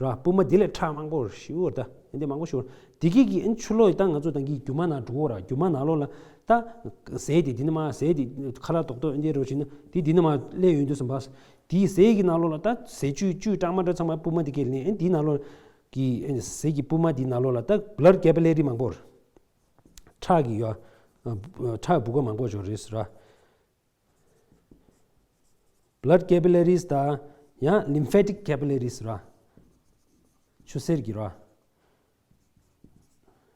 ར། པུ་མ་འདི་ལས་ཁྲག་མང་པོ་ཞུ་བར་ད། འདི་མང་པོ་ཞུ་བར། འདི་གི་གི་ཨན་ཆུ་ལོག་ད་ང་ཚོ་དང་གི་རྒྱུ་མ་ནང་འགྲོ་བར། རྒྱུ་མ་ནང་ལོགས་ལ་ད་ཟས་དེ་འདི་ནི་མ་ཟས་དེ་ཁ་ལག་རྡོག་རྡོག་འདི་རོ་བྱིན་ན་དེ་འདི་ནི་མ་སླེབས་ཡོང་དུས་སམ་པ། དེའི་ཟས་ཀྱི་ནང་ལོགས་ལ་ད་ཟས་བཅུད་བཅུད་སྐྲག་མ་སྐྲག་ཚང་མ་པུ་མ་འདི་གས་ལེན། ཨན་འདིའི་ནང་ལོགས་ཀྱི་ཨན་ཟས་ཀྱི་པུ་མ་འདིའི་ནང་ལོགས་ལ་ད་བླ་ཌི་ཀེ་པི་ལེ་རི་མང་པོ་ར། ཁྲག་གི་ཡོད། ཁྲག་བུ་ག་མང་པོ་ཡོད་རེད་ཟེར་ར། Blood capillaries དང་ཡང་lymphatic capillaries ར། ཆུ་སེར་གྱི་ར།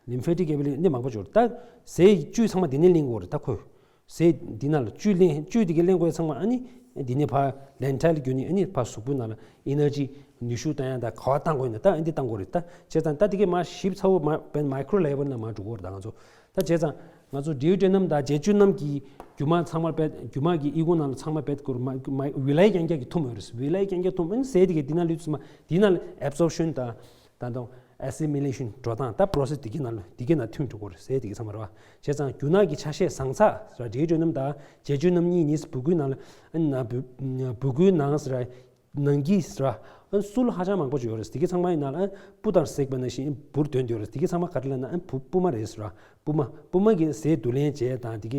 Lymphatic capillary འདི་མང་པོ་ཡོད་རེད། ད་ཟས་བཅུད་ཚང་མ་འདི་ནས་ལེན་དགོས་རེད། ད་ཁོས་ཟས་འདི་ན་ལ་བཅུད་ལེན་བཅུད་འདི་ག་ལེན་དགོས་ཚང་མ་ཨ་ནི་འདི་ནས་ཕར་ལན་ཊལ་བརྒྱུད་ནས་ཨ་ནི་ཕར་གཟུགས་པོ་ནང་ལ་ཨེ་ནར་ཇི་ནུས་ཤུགས་བཏང་ཡ་ད་ག་བ་བཏང་དགོས་ན་ད་ཨ་འདི་བཏང་དགོས་རེད། ད་བྱས་ཙང་ད་འདི་ག་མར་ཞིབ་ཚ་བོ་མར་བན་micro level ན་མར་འགྲོ་དགོས་རེད། ད་ང་ཚོ་ད་བྱས་ཙང་ང་ཚོ་ཌིའུ་ཌེ་ནམ་དང་བྱེ་བཅུད་སྣུམ་གྱི་རྒྱུ་མ་ཚང་མར་བེད་རྒྱུ་མ་གི་ཨི་ཁུང་ནང་ལ་ཚང་མ་བེད་དགོས་རེད། མ་མ་བི་ལའི་རྐྱང་རྐྱང་གི་འཐུང་མོད་རེད། བི་ལའི་རྐྱང་རྐྱང་འཐུང་མོད་ཟས་འདི་ག་འདི་ན་ལུས་ཚང་མ་འདི་ན་ལ་absorption དང་ད་དུང་assimilation འགྲོ་སྟངས་ད་process འདི་ག་ནང་ལ་འདི་ག་ནང་ཐོན་འགྲོ་དགོས་རེད། ཟས་འདི་ག་ཚང་མ་རེད་བ། བྱས་ཙང་རྒྱུ་ནག་གི་ཆ་ཤས་ཟངས་ཚ་ར་ཌིའུ་ཌེ་ནམ་དང་བྱེ་བཅུད་སྣུམ་གཉིས་ནི་སྦུ་གུའི་ནང་ལ་ཨ་ནི་ན་སྦུ་སྦུ་གུའི་ནང་ཟེར་ར་ནང་གི་ཟེར་ར་སུལ་ཧ་ཅང་མང་པོ་ཅིག་ཡོད་རེད། འདི་ག་ཚང་མ་ཡིན་ན་ལ་སྤུ་ལྟར་བསྲེགས་པ་ནང་བཞིན་སྦུར་འདོན་འདོད་རེད། འདི་ག་ཚང་མ་ག་རེ་ལབ་ན་ཨ་སྤུ་སྤུ་མ་རེད་ཟེར་ར། སྤུ་མ་སྤུ་མ་གི་ཟས་བསྡུ་ལེན་བྱས་དང་འདི་ག་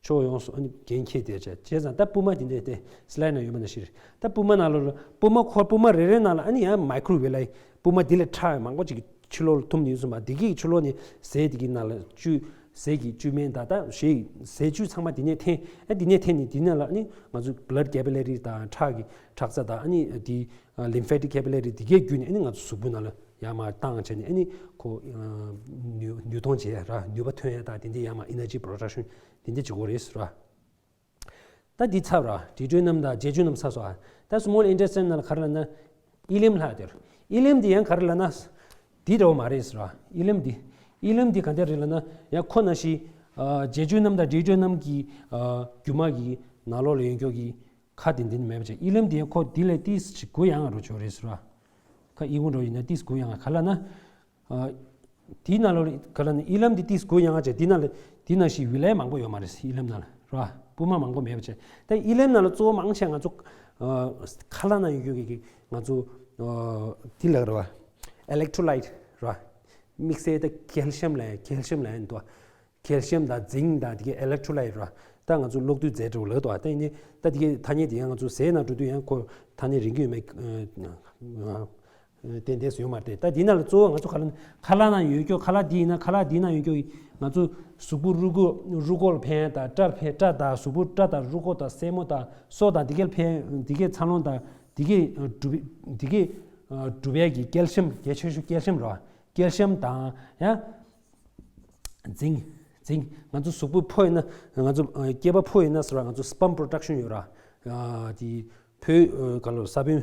ཕྱོགས་ཡོངས་སུ་ཨ་ནི་འགན་འཁྱེར་བསྡད་བྱས་བྱས་ཙང་ད་སྤུ་མ་དེ་འདྲ་དེ་སི་ལའེ་ཌི་ནང་ཡོད་པ་ནང་བཞིན་རེད། ད་སྤུ་མ་ནང་ལོགས་ལ་སྤུ་མ་ཁོ་སྤུ་མ་རེ་རེ་ནང་ལ་ཨ་ནི་ཡང་མའི་ཀྲོ་ཝེབ་ལ་སྤུ་མ་དེ་ལས་ཁྲག་མང་པོ་ཅིག་ཕྱི་ལོགས་ལ་འཐུམ་ནས་ཡོད་སོང་བ་འདི་གའི་ཕྱི་ལོགས་ནས་ཟས་དེ་གའི་ནང་ལ་བཅུད་ཟས་ཀྱི་བཅུད་སྨན་དང་ད་ཞེས་ཟས་བཅུད་ཚང་མ་དེ་ནས་འཐེན་ཨ་དེ་ནས་འཐེན་ནས་དེ་ནས་ལ་ཨ་ནི་ང་ཚོ་blood capillary དང་ཁྲག་གི་ཁྲག་རྩ་དང་ཨ་ནི་དེ་lymphatic capillary དེ་གའི་བརྒྱུད་ནས་ཨ་ནི་ང་ཚོ་གཟུགས་པོའི་ནང་ལ་ཡར་མར་བཏང་བྱས་ནས་ཨ་ནི་ཁོ་ནུས་ནུས་གཏོང་བྱེད་ཡ་ར་ནུས་པ་ཐོན་ཡ་དང་དེ་འདྲའི་ཡར་མར་energy production དེ་འདྲ་བྱེད་དགོས་རེད་ཟེར་བ། ད་འདི་ཚར་ར་ཌིའུ་ཌེ་ནམ་དང་བྱེ་བཅུད་སྣུམ་ཚར་སོང་ཨ། ད་small intestine ནང་ལ་ག་རེ་ལབ་ན་ཨི་ལིམ་ལྷག་དེར་ཨི་ལིམ་འདི་ཡང་ག་རེ་ལབ་ན་འདི་འདྲ་བོ་མ་རེད་ཟེར་བ། ཨི་ལིམ་འདི་ཨི་ལིམ་འདི་ག་འདྲ་རེད་ལབ་ན་ཡང་ཁོ་ན་ཞིག་བྱེ་བཅུད་སྣུམ་དང་ཌིའུ་ཌེ་ནམ་གྱི་རྒྱུ་མ་གི་ནང་ལོགས་ལ་ཡོད་མཁན་གྱི་ཁ་དེ་འདི་ནི་མེད་པ་བྱས་ཨི་ལིམ་འདི་ཡང་ཁོ་འདི་ལས་ཏིས་ཅིག་གུ་ཡངས་རུ་ཆོག་རེད་ཟེར་བ། ཁ་ཨི་ཁུང་འགྲོ་ཡིན་ན་ཏིས་གུ་ཡངས་ག་ལབ་ན། དེའི་ནང་ལོགས་ག་ལ་ནི་ཨི་ལམ་འདི་ཏིས་གུ་ཡངས་བྱས་དེ་ནང་ལ་དེ་ནང་བཞིན་བི་ལའི་མང་པོ་ཡོད་མ་རེད། ཨི་ལམ་ནང་ལ་ར་སྤུ་མ་མང་པོ་མེད་པ་བྱས་ད་ཨི་ལམ་ནང་ལ་གཙོ་བོ་མང་ཆེ་ང་ཚོ་ཁ་ལག་ནང་ཡོད་རྒྱུ་གི་ང་ཚོ་དེ་ལ་ར་electrolyte ར་དམིགས་བསལ་ད་calcium ལ་calcium ལ་ཡིན་དོ། calcium དང་zinc དང་དེ་གའི་electrolyte ར་ད་ང་ཚོ་གློག་རྡུལ་རྫས་འདྲ་བོ་ལ་དོ། ད་ཡིན་ནི་ད་དེ་གའི་ཐ་སྙད་དེ་ཡང་ང་ཚོ་ཟས་ནང་འགྲོ་དུས་ཡང་ཁོ་ཐ་སྙད་རིག་གི་ཡོད་མེད། ཏན་ཏན་ཡོད་མ་རེད། ད་འདི་ནང་ལ་གཙོ་བོ་ང་ཚོ་ཁ་ལག་ཁ་ལག་ནང་ཡོད་རྒྱུ་ཁ་ལག་འདི་ཡིན་ན་ཁ་ལག་འདི་ནང་ཡོད་རྒྱུ་ང་ཚོ་གཟུགས་པོ་རུས་ཁོག་རུས་ཁོག་ལ་ཕན་དང་སྐྲ་ཕན་སྐྲ་དང་གཟུགས་པོ་སྐྲ་དང་རུས་ཁོག་དང་སེན་མོ་དང་སོ་དང་འདི་གའི་ཕན་འདི་གའི་འཚར་ལོངས་དང་འདི་གའི་གྲུབ་འདི་གའི་གྲུབ་ཡས་ཀྱི་calcium གལ་ཆེ་ཤོས་calcium རེད་བ། calcium དང་ཡང་zinc zinc ང་ཚོ་གཟུགས་པོ་ཕོ་ཡིན་ན་ང་ཚོ་སྐྱེས་པ་ཕོ་ཡིན་ན་ཟེར་བ་ང་ཚོ་sperm production ཡོད་ར་དེ་ཕོའི་ག་ལོ་ས་བོན།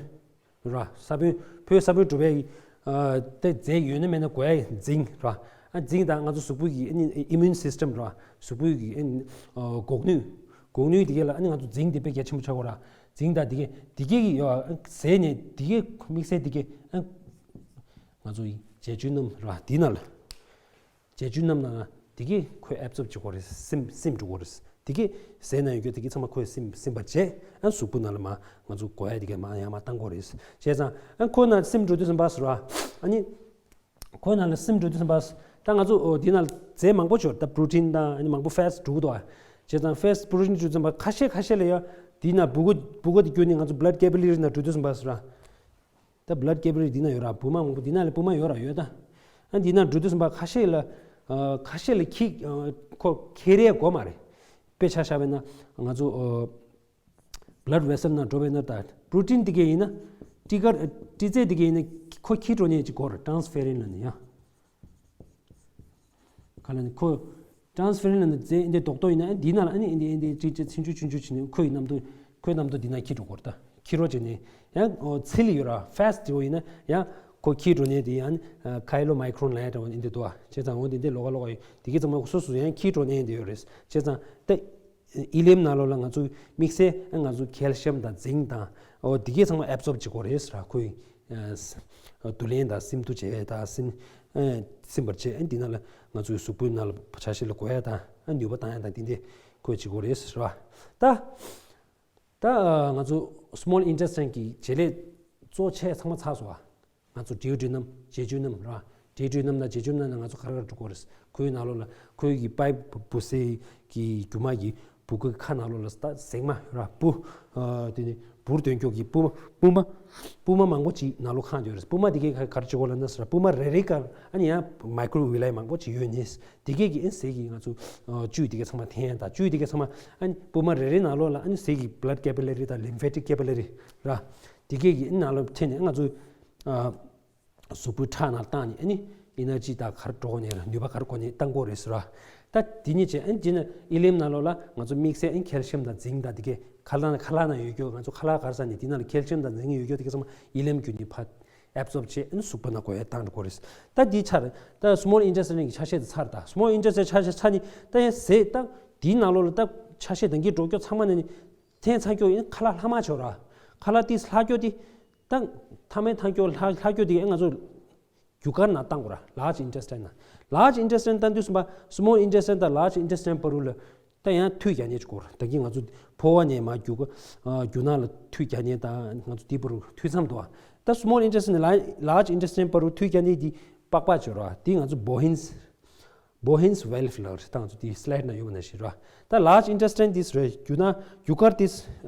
ར། ས་བོན། ཕོའི་ས་བོན་གྲུབ་པའི་ཨ་དེ་རྫས་ཡོད་ན་མེད་ན་དགོས་ཡ་ཟིང་ར། ཨ་ཟིང་དང་ང་ཚོ་གཟུགས་པོ་གི་ཨ་ནི་immune system ར། གཟུགས་པོ་གི་ཨ་ནི་ཨ་འགོག་ནུས། འགོག་ནུས་དེ་ག་ལ་ཨ་ནི་ང་ཚོ་ཟིང་དེ་དཔེ་གལ་ཆེན་པོ་ཆགས་གོ་ར། ཟིང་དང་དེ་ག་དེ་ག་གི་ཡོད་ཨ་ཟས་ནས་དེ་ག་དམིགས་བསལ་དེ་ག་ཨ་ང་ཚོ་ཡི་བྱེད་བཅུད་སྣུམ་ར་དེ་ན་ལ། བྱེད་བཅུད་རྣམས་ནང་དེ་གས་ཁོས་ཨེབ་སོརབ་བྱེད་དགོས་རེད། སིམ་སིམ་འགྲོ་དགོས་རེད། དེ་གས་ཟས་ནང་ཡོད་རྒྱུ་དེ་གས་ཚང་མ་ཁོས་སིམ་སིམ་པར་བྱས་ཨ་གཟུགས་པོ་ནང་ལ་མ་ང་ཚོ་དགོས་ཡ་དེ་གས་མ་ཡང་མ་བཏང་དགོས་རེད། བྱས་ཙང་ཨ་ཁོ་ན་སིམ་འགྲོ་དུས་ཙམ་པ་ཟེར་བ་ཨ་ནི་ཁོ་ན་ལ་སིམ་འགྲོ་དུས་ཙམ་པ་ད་ང་ཚོ་འོ་དེ་ན་རྫས་མང་པོ་ཡོད་ད་པྲོ་ཊིན་དང་ཨ་ནི་མང་པོ་ཕེ་ཊི་འགྲོ་གི་འདུག་ཨ། བྱས་ཙང་ཕེ་ཊི་པྲོ་ཊིན་འགྲོ་དུས་ཙམ་པ་ཁ་ཤས་ཁ་ཤས་ལ་ཡ་དེ་ན་སྦུ་གུ་སྦུ་གུ་དེ་བསྐྱོན་ནས་ང་ཚོ་བྷ་ལཌ་ཀེ་པི་ལ་རི་ན་འགྲོ་དུས་ཙམ་པ་ཟེར་བ། ད་བྷ་ལཌ་ཀེ་པི་ལ་རི་འདི་ན་ཡོད་ར། སྦུ་མ་མང་པོ་འདི་ན་ལས་སྦུ་མ་ཡོད་ར་ཡོད་ད། ཨ་འདི་ན་འགྲོ་དུས་ཙམ་པ་ཁ་ཤས་ལ་ཨ་ཁ་ཤས་ལ་ཁྱི་ཨ་ཁོ་ཁྱེར་ཡས་དགོས་མ་རེད། དཔེ་ཆ་བཞག་པ་ན་ང་ཚོ་ཨ་བྷ་ལཌ་ཝེ་སལ་ན་འགྲོ་བས་ན་ད་པྲོ་ཊིན་འདི་གས་ཡིན་ན་ཊི་ཀར་ཊི་ཙེ་འདི་གས་ཡིན་ན་ཁོ་ཁྱི་འགྲོ་ནས་ཅིག་དགོས་ར། ཊྲན་སི་ཕེ་རན་ལ་ནི་ཡ། ག་ལ་ནི་ཁོ་ཊྲན་སི་ཕེ་རན་ལ་ནི་རྫས་འདི་རྡོག་རྡོག་ཡིན་ན་འདི་ན་ལ་ཨ་ནི་འདི་འདི་ཅི་ཅི་ཆུང་ཆུང་ཆུང་ཆུང་བྱས་ནས་ཁོའི་གནམ་དུ་ཁོའི་གནམ་དུ་འདི་ན་ཁྱི་འགྲོ་དགོས་ར་ད། ཁྱི་རོ་བྱས་ནས་ཡང་ཨོ་ཚི་ལི་ཡོད་ར་ཕེ་སི་ཊི་འདི་བོ་ཡིན་ན་ཡང་ཁོ་ཁྱི་འགྲོ་ནས་འདི་ཡང་ཁའི་ལོ་མའི་ཁྲོན་ལ་ཡ་འདྲ་བོ་འདི་འདུག་ཨ། བྱས་ཙང་འོ་འདི་འདི་ལོགས་ཀ་ལོགས་ཀ་ཡོད་འདི་གི་ཚང་མ་སོ་སོ་ཡང་ཁྱི་འགྲོ་ནས་འདི་ཡོད་རེད། བྱས་ཙང་ད། ཨི་ལེམ་ནང་ལོགས་ལ་ང་ཚོ་དམིགས་བསལ་ང་ཚོ་ཁེལ་ཤམ་དང་ཛིང་དང་འོ་དེ་གས་ཚང་མ་ཨེབ་སོརབ་བྱེད་དགོས་རེད་ཟེར་ར། ཁོའི་བསྡུ་ལེན་དང་སིམ་འདུ་བྱེད་ཡས་དང་སིམ་སིམ་པར་བྱེད་ཨ་འདི་ནང་ལ་ང་ཚོའི་གཟུགས་པོའི་ནང་ལ་ཆ་ཤས་ལ་དགོས་ཡས་དང་ཨ་ནུས་པ་བཏང་ཡས་དང་དེ་འདྲས་ཁོས་བྱེད་དགོས་རེད་ཟེར་བ། ད་ད་ང་ཚོ་སི་མོལ་ཨིན་ཊེས་ཊིན་གི་བྱེད་ལས་གཙོ་ཆེ་ཚང་མ་ཚར་སོང་བ། ང་ཚོ་ཌིའུ་ཌི་ནམ་བྱེད་བཅུད་ནམ་ར། ཌིའུ་ཌི་ནམ་དང་བྱེད་བཅུད་ནམ་ནང་ང་ཚོ་ག་རེ་ག་རེ་འགྲོ་དགོས་རེད། ཁོའི་ནང་ལོགས་ལ་ཁོའི་གི་པའིབ་འབུ་སའི་གི་རྒྱུ་མ་གི་སྦུ་གུ་ཁ་ནང་ལོགས་ལ་ད་ཟེགས་མ་ར་འབུ་དེ་ནི་ འབུར་འདོན་ཀྱོག་གི་སྤུ་མ་སྤུ་མ་སྤུ་མ་མང་པོ་ཅིག་ནང་ལོགས་ཁེངས་ཡོད་རེད། སྤུ་མ་དེ་གས་ག་ག་རེ་བྱེད་དགོས་ལབ་ན་ཟེར་ན། སྤུ་མ་རེ་རེ་ག་ཨ་ནི་ཡང་མའི་ཀྲོ་ཝི་ལའི་མང་པོ་ཅིག་ཡོད་ནས། དེ་གས་ཀྱི་ཨ་ནི་ཟས་ཀྱི་ང་ཚོ་ཨ་བཅུད་དེ་གས་ཚང་མ་འཐེན་ཡ་དང་། བཅུད་དེ་གས་ཚང་མ་ཨ་ནི་སྤུ་མ་རེ་རེ་ནང་ལོགས་ལ་ཨ་ནི་ཟས་ཀྱི་blood capillary་དང་lymphatic capillary ར། དེ་གས་ཀྱི་ཨ་ནི་ནང་ལོགས་འཐེན་ནས་ང་ཚོ་ཨ་གཟུགས་པོའི་ཁྲག་ནང་བཏང་ནས་ཨ་ནི་ཨེ་ནར་ཇི་དང་ག་རེ་འགྲོ་དགོས་ནས་ར། ནུས་པ་ག་རེ་དགོས་ནས་བཏང་དགོས་རེད་ཟེར་བ། ད་དེ་ནས་བྱས་ཨ་ནི་དེ་ནས་ཨི་ལེམ་ནང་ལོགས་ལ་ང་ཚོ་དམིགས་བསལ་ཨ་ནི་ཁལ་ཤིམ་དང་ཛིང་དང་དེ་གས་ཁ་ལག་ཁ་ལག་ནང་ཡོད་རྒྱུ། ང་ཚོ་ཁ་ལག་ག་རེ་ཟ་ནས་དེ་ནང་ལ་ཁལ་ཤིམ་དང་ཛིང་ཡོད་རྒྱུ་དེ་གས་ཚང་མ་ཨི་ལེམ་བརྒྱུད་ནས་ཕར་ཨེབ་སོརབ་བྱས་ཨ་ནི་གཟུགས་པོ་ནང་འགོས་ཡ་བཏང་འགྲོ་དགོས་རེད། ད་དེ་ཚར། ད་small intestine གི་ཆ་ཤས་དེ་ཚར། ད་small intestine ཆ་ཤས་ཚར་ནས་ད་ཡང་ཟས་ད་དེའི་ནང་ལོགས་ལ་ད་ཆ་ཤས་ད་གིན་འགྲོ་རྒྱུ་ཚང་མ་ནས་ནི་འཐེན་ཚར་རྒྱུ་ཡིན། ཁ་ལག་ལྷག་མ་བྱོས་ར། ཁ་ལག་དེ་ལྷག་རྒྱུ་དེ་ད་མཐའ་མའི་ཐང་སྐྱོ་ལྷག་ལྷག་རྒྱུ་དེ་ང་ཚོ་རྒྱུ་སྐར་ནང་བཏང་དགོས་ར། large intestine ནང་། large intestine བཏང་དུས་ཙམ་པ་small intestine དང་large intestine བར་དུ་ལ་ད་ཡང་མཐུད་རྒྱག་མཁན་ཅིག་དགོས་ར། ད་གིན་ང་ཚོ་ཕོ་བ་ནས་མར་རྒྱུ་སྐར་ཨ་རྒྱུ་ནང་ལ་མཐུད་རྒྱག་མཁན་དང་ང་ཚོ་དེ་བར་དུ་མཐུད་མཚམས་འདུག་ཨ། ད་small intestine ནས་large intestine བར་དུ་མཐུད་རྒྱག་མཁན་དེ་པགས་པ་བྱོས་ར། དེ་ང་ཚོ་Bowens Bowens valve ལབ་རེད། ད་ང་ཚོ་དེའི་སི་ལའིཌ་ནང་ཡོད་པ་ནང་བཞིན་རེད། ད་large intestine དེ་རེད། རྒྱུ་ནང་རྒྱུ་སྐར་དེ་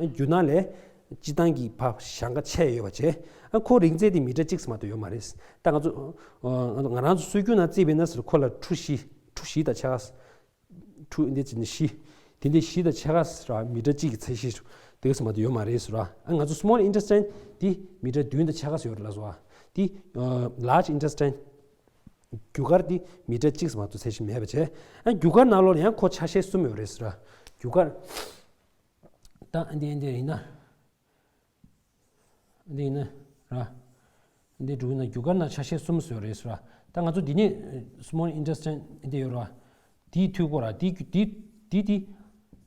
རྒྱུ་ནང་ལས་སྤྱིར་བཏང་གི་ཕར་གཞན་ཁ་ཆེ་ཡོད་པ་བྱས། ཨ་ཁོ་རིང་ཚད་དེ་མི་ཊར་གཅིག་ཙམ་མ་གཏོགས་ཡོད་མ་རེད། ད་ང་ཚོ་ང་རང་ཚོ་སྲོལ་རྒྱུན་ནང་བརྩིས་པ་ཡིན་ན་ཟེར་ཁོ་ལ་ཁྲུ་བཞི་ཁྲུ་བཞི་དང་ཕྱེད་ཀ་ཁྲུ་འདི་ཅི་ནི་བཞི་དེ་འདྲའི་བཞི་དང་ཕྱེད་ཀ་ར་མི་ཊར་གཅིག་གི་ཚད་གཞི་དེ་ཙམ་མ་གཏོགས་ཡོད་མ་རེད་ཟེར་བ། ཨ་ང་ཚོ་small intestine དེ་མི་ཊར་བདུན་དང་ཕྱེད་ཀ་ཙམ་ཡོད་རེད་ལབ་སོང་བ། དེ་large intestine རྒྱུ་སྐར་དེ་མི་ཊར་གཅིག་ཙམ་མ་གཏོགས་ཚད་གཞི་མེད་པ་བྱས། ཨ་རྒྱུ་སྐར་ནང་ལོགས་ལ་ཡང་ཁོ་ཆ་ཤས་གསུམ་ཡོད་རེད་ཟེར་བ། རྒྱུ་སྐར་ད་འདི་འདི་ཡིན་ན། འདི་ཡིན་ན་ར། འདི་འགྲོ་ན་རྒྱུ་སྐར་ནང་ཆ་ཤས་གསུམ་བཟོས་རེད་ཟེར་བ། ད་ང་ཚོ་འདི་ནས་small intestine འདི་ཡོད་ར། དེའི་འཐུས་སྒོ་ར། དེའི་དེའི་དེའི་དེ་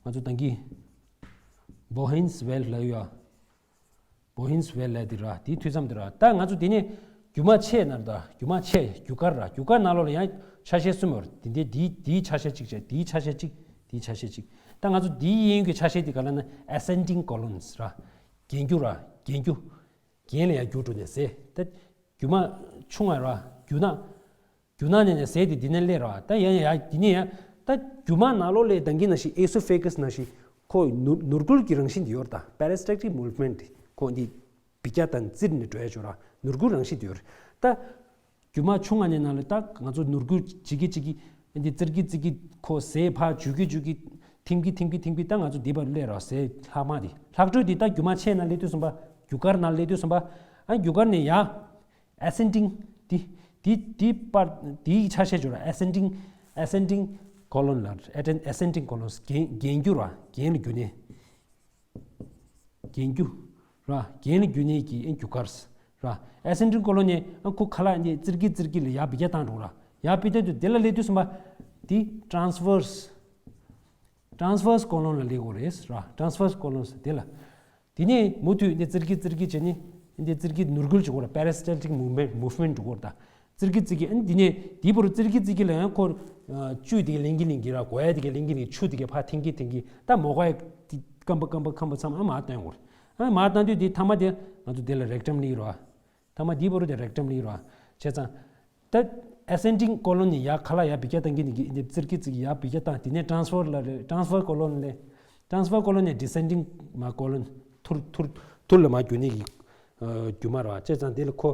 ང་ཚོ་ད་གིན་Bowens valve ལབ་ཡོད། Bowens valve ལབ་དེ་ར། དེའི་འཐུས་མཚམས་དེ་ར། ད་ང་ཚོ་འདི་ནས་རྒྱུ་མ་ཆེ་ན་ར། ད་རྒྱུ་མ་ཆེ་རྒྱུ་སྐར་ར། རྒྱུ་སྐར་ནང་ལོགས་ལ་ཡང་ཆ་ཤས་གསུམ་ཡོད་ར། དེ་འདི་དེའི་དེའི་ཆ་ཤས་གཅིག་བྱས། དེའི་ཆ་ཤས་གཅིག་དེའི་ཆ་ཤས་གཅིག་ད་ང་ཚོ་འདིའི་དབྱིན་ཡུལ་གྱི་ཆ་ཤས་དེ་ག་ལབ་ན་ascending colons ར། གྱེན་རྒྱུ་ར། གྱེན་རྒྱུ། གྱེན་ལ་ཡར་རྒྱུག་འགྲོ་ནས་ཟས། ད་རྒྱུ་མ་ཆུང་བ་ར། རྒྱུ་ནང་རྒྱུ་ནང་ནས་ནས་ཟས་དེ་འདི་ནས་སླེབས་ར། ད་ཡང་ཡང་འདི་ནས་ཡང་ད་རྒྱུ་མ་ནང་ལོགས་ལ་ད་གིན་ནང་བཞིན་esophagus ནང་བཞིན་ཁོ་ནུ་ནུར་འགུལ་གྱི་རང་བཞིན་དེ་ཡོད་རེད། ད་peristaltic movement ཁོ་འདི་འབུད་རྒྱག་དང་བཙིར་ནས་འགྲོ་ཡ་ཅིག་ཡོད་ར། ནུར་འགུལ་རང་བཞིན་དེ་ཡོད་རེད། ད་རྒྱུ་མ་ཆུང་བ་ནས་ནང་ལ་ད་ང་ཚོ་ནུར་འགུལ་བྱེད་ཀྱི་བྱེད་ཀྱི་འདི་བཙིར་གྱི་བཙིར་གྱི་ཁོ་ཟས་ཕར་འཇུ་གི་འཇུ་གི་འཐིམ་གྱི་འཐིམ་གྱི་འཐིམ་གྱི་ད་ང་ཚོ་འདི་བར་སླེབས་ར། ཟས་ལྷག་མ་དེ་ལྷག་འཕྲོས་དེ་ད་རྒྱུ་མ་ཆེ་ནང་སླེབས་དུས་ཙམ་པ། རྒྱུ་སྐར་ནང་སླེབས་དུས་ཙམ་པ། ཨ་རྒྱུ་སྐར་ནས་ཡར་ascending དེ་དེ་དེ་པར་དེའི་ཆ་ཤས་སྦྱོར་ར། ascending ascending colon ལ། ascending colon གྱེན་གྱེན་རྒྱུ་ར། གྱེན་ལ་རྒྱུ་ནས། གྱེན་རྒྱུ་ར། གྱེན་ལ་རྒྱུ་ནས་ཀྱི་ཨེ་རྒྱུ་སྐར་ར། ascending colon ནས་ཨ་ཁོ་ཁ་ལག་ནས་བཙིར་གྱི་བཙིར་གྱི་ལ་ཡར་འབུད་རྒྱག་བཏང་འགྲོ་ར། ཡར་འབུད་བཏང་དུས་དེ་ལ་སླེབས་དུས་ཙམ་པ། དེ་transverse transverse colon ལ་སླེབས་དགོས་རེད་ར། transverse colon དེ་ལ། དེ་ནས་མུ་མཐུད་འདི་བཙིར་གྱི་བཙིར་གྱི་བྱས་ནས་འདི་བཙིར་གྱི་ནུར་འགུལ་བྱེད་དགོས་ར། peristaltic movement movement འགྲོ་དགོས་ར། ད་བཙིར་གྱི་བཙིར་གྱི་ཨ་ནི་འདི་ནས་འདི་བར་བཙིར་གྱི་བཙིར་གྱི་ལ་ཡང་ཁོ་བཅུད་དེ་ག་ལེན་གྱི་ལེན་གྱི་ར། གོ་ཡ་དེ་ག་ལེན་གྱི་ལེན། ཆུ་དེ་ག་ཕར་འཐེན་གྱི་འཐེན་གྱི། ད་མོ་ག་ཡ་དེ་སྐམ་པ་སྐམ་པ་སྐམ་པ་ཚང་མ་མར་བཏོན་དགོས་ར། ཨ་མར་བཏང་དུས་དེ་མཐའ་མ་དེ་ང་ཚོ་དེ་ལ་rectum སླེབས་ཀྱི་ར། མཐའ་མ་འདི་བར་དུ་rectum སླེབས་ཀྱི་ར། བྱས་ཙང་། ད་ascending colon ནས་ཡར་ཁ་ལག་ཡར་འབུད་རྒྱག་བཏང་གི་ནི་གི་འདི་བཙིར་གྱི་བཙིར་གྱི་ཡར་འབུད་རྒྱག་བཏང་། དེ་ནས་transfer ལ་རེད། transfer colon ལས། transfer colon ནས་descending མ་colon ཐུར་ཐུར་ཐུར་ལ་མར་རྒྱུ་ནི་གི་ཨ་རྒྱུ་མ་ར། བྱས་ཙང་དེ་ལ་ཁོ་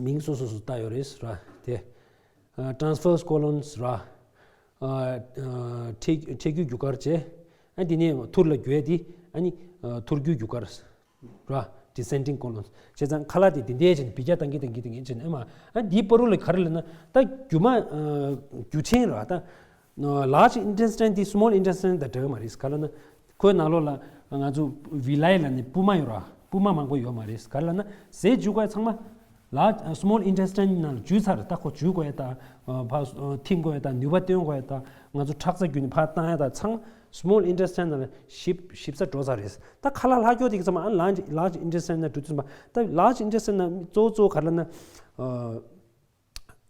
མིང་སོ་སོ་སོ་བཏགས་ཡོད་རེད་ར། དེ་ཨ་transverse colons ར། ཨ་ཨ་འཕྲེད་འཕྲེད་རྒྱུ་རྒྱུ་སྐར་བྱས། ཨ་དེ་ནས་ཐུར་ལ་རྒྱུ་ཡ་དེ་ཨ་ནི་ཨ་ཐུར་རྒྱུ་རྒྱུ་སྐར། ར། descending colon བྱས་ཙང་ཁ་ལག་དེ་དེ་འདྲའི་བྱས་ནས་འབུད་རྒྱག་བཏང་གི་བཏང་གི་བཏང་གི་བྱས་ནས་ཨ་མ། ཨ་འདིའི་བར་དུ་ལ་ག་རེ་ལབ་ན། ད་རྒྱུ་མ་ཨ་རྒྱུ་ཆེན་ར། ད་large intestine དེ་small intestine དང་འདྲ་གི་མ་རེད། ག་རེ་ལབ་ན། ཁོའི་ནང་ལོགས་ལ་ང་ཚོ་villi ལབ་ནས་སྤུ་མ་ཡོད་ར། སྤུ་མ་མང་པོ་ཡོད་མ་རེད། ག་རེ་ལབ་ན་ཟས་འཇུ་དགོས་ཚང་མ་large small intestine ནང་ལ་འཇུས་ཚར། ད་ཁོ་འཇུ་དགོས་ཡ་ད་ཕར་འཐིམ་དགོས་ཡ་ད་ནུས་པ་བཏོན་དགོས་ཡ་ད་ང་ཚོ་ཁྲག་རྩ་བརྒྱུད་ནས་ཕར་བཏང་ཡ་ད་ཚང་small intestine ནང་ལ་ཞིབ་ཞིབ་ས་འགྲོ་ཚར་རེད། ད་ཁ་ལག་ལྷག་རྒྱུ་དེ་གི་ཚང་མ་ཨ་large large intestine ནང་འགྲོ་དུས་ཙམ་པ། ད་large intestine ནང་གཙོ་བོ་གཙོ་བོ་ག་རེ་ལབ་ན། ཨ་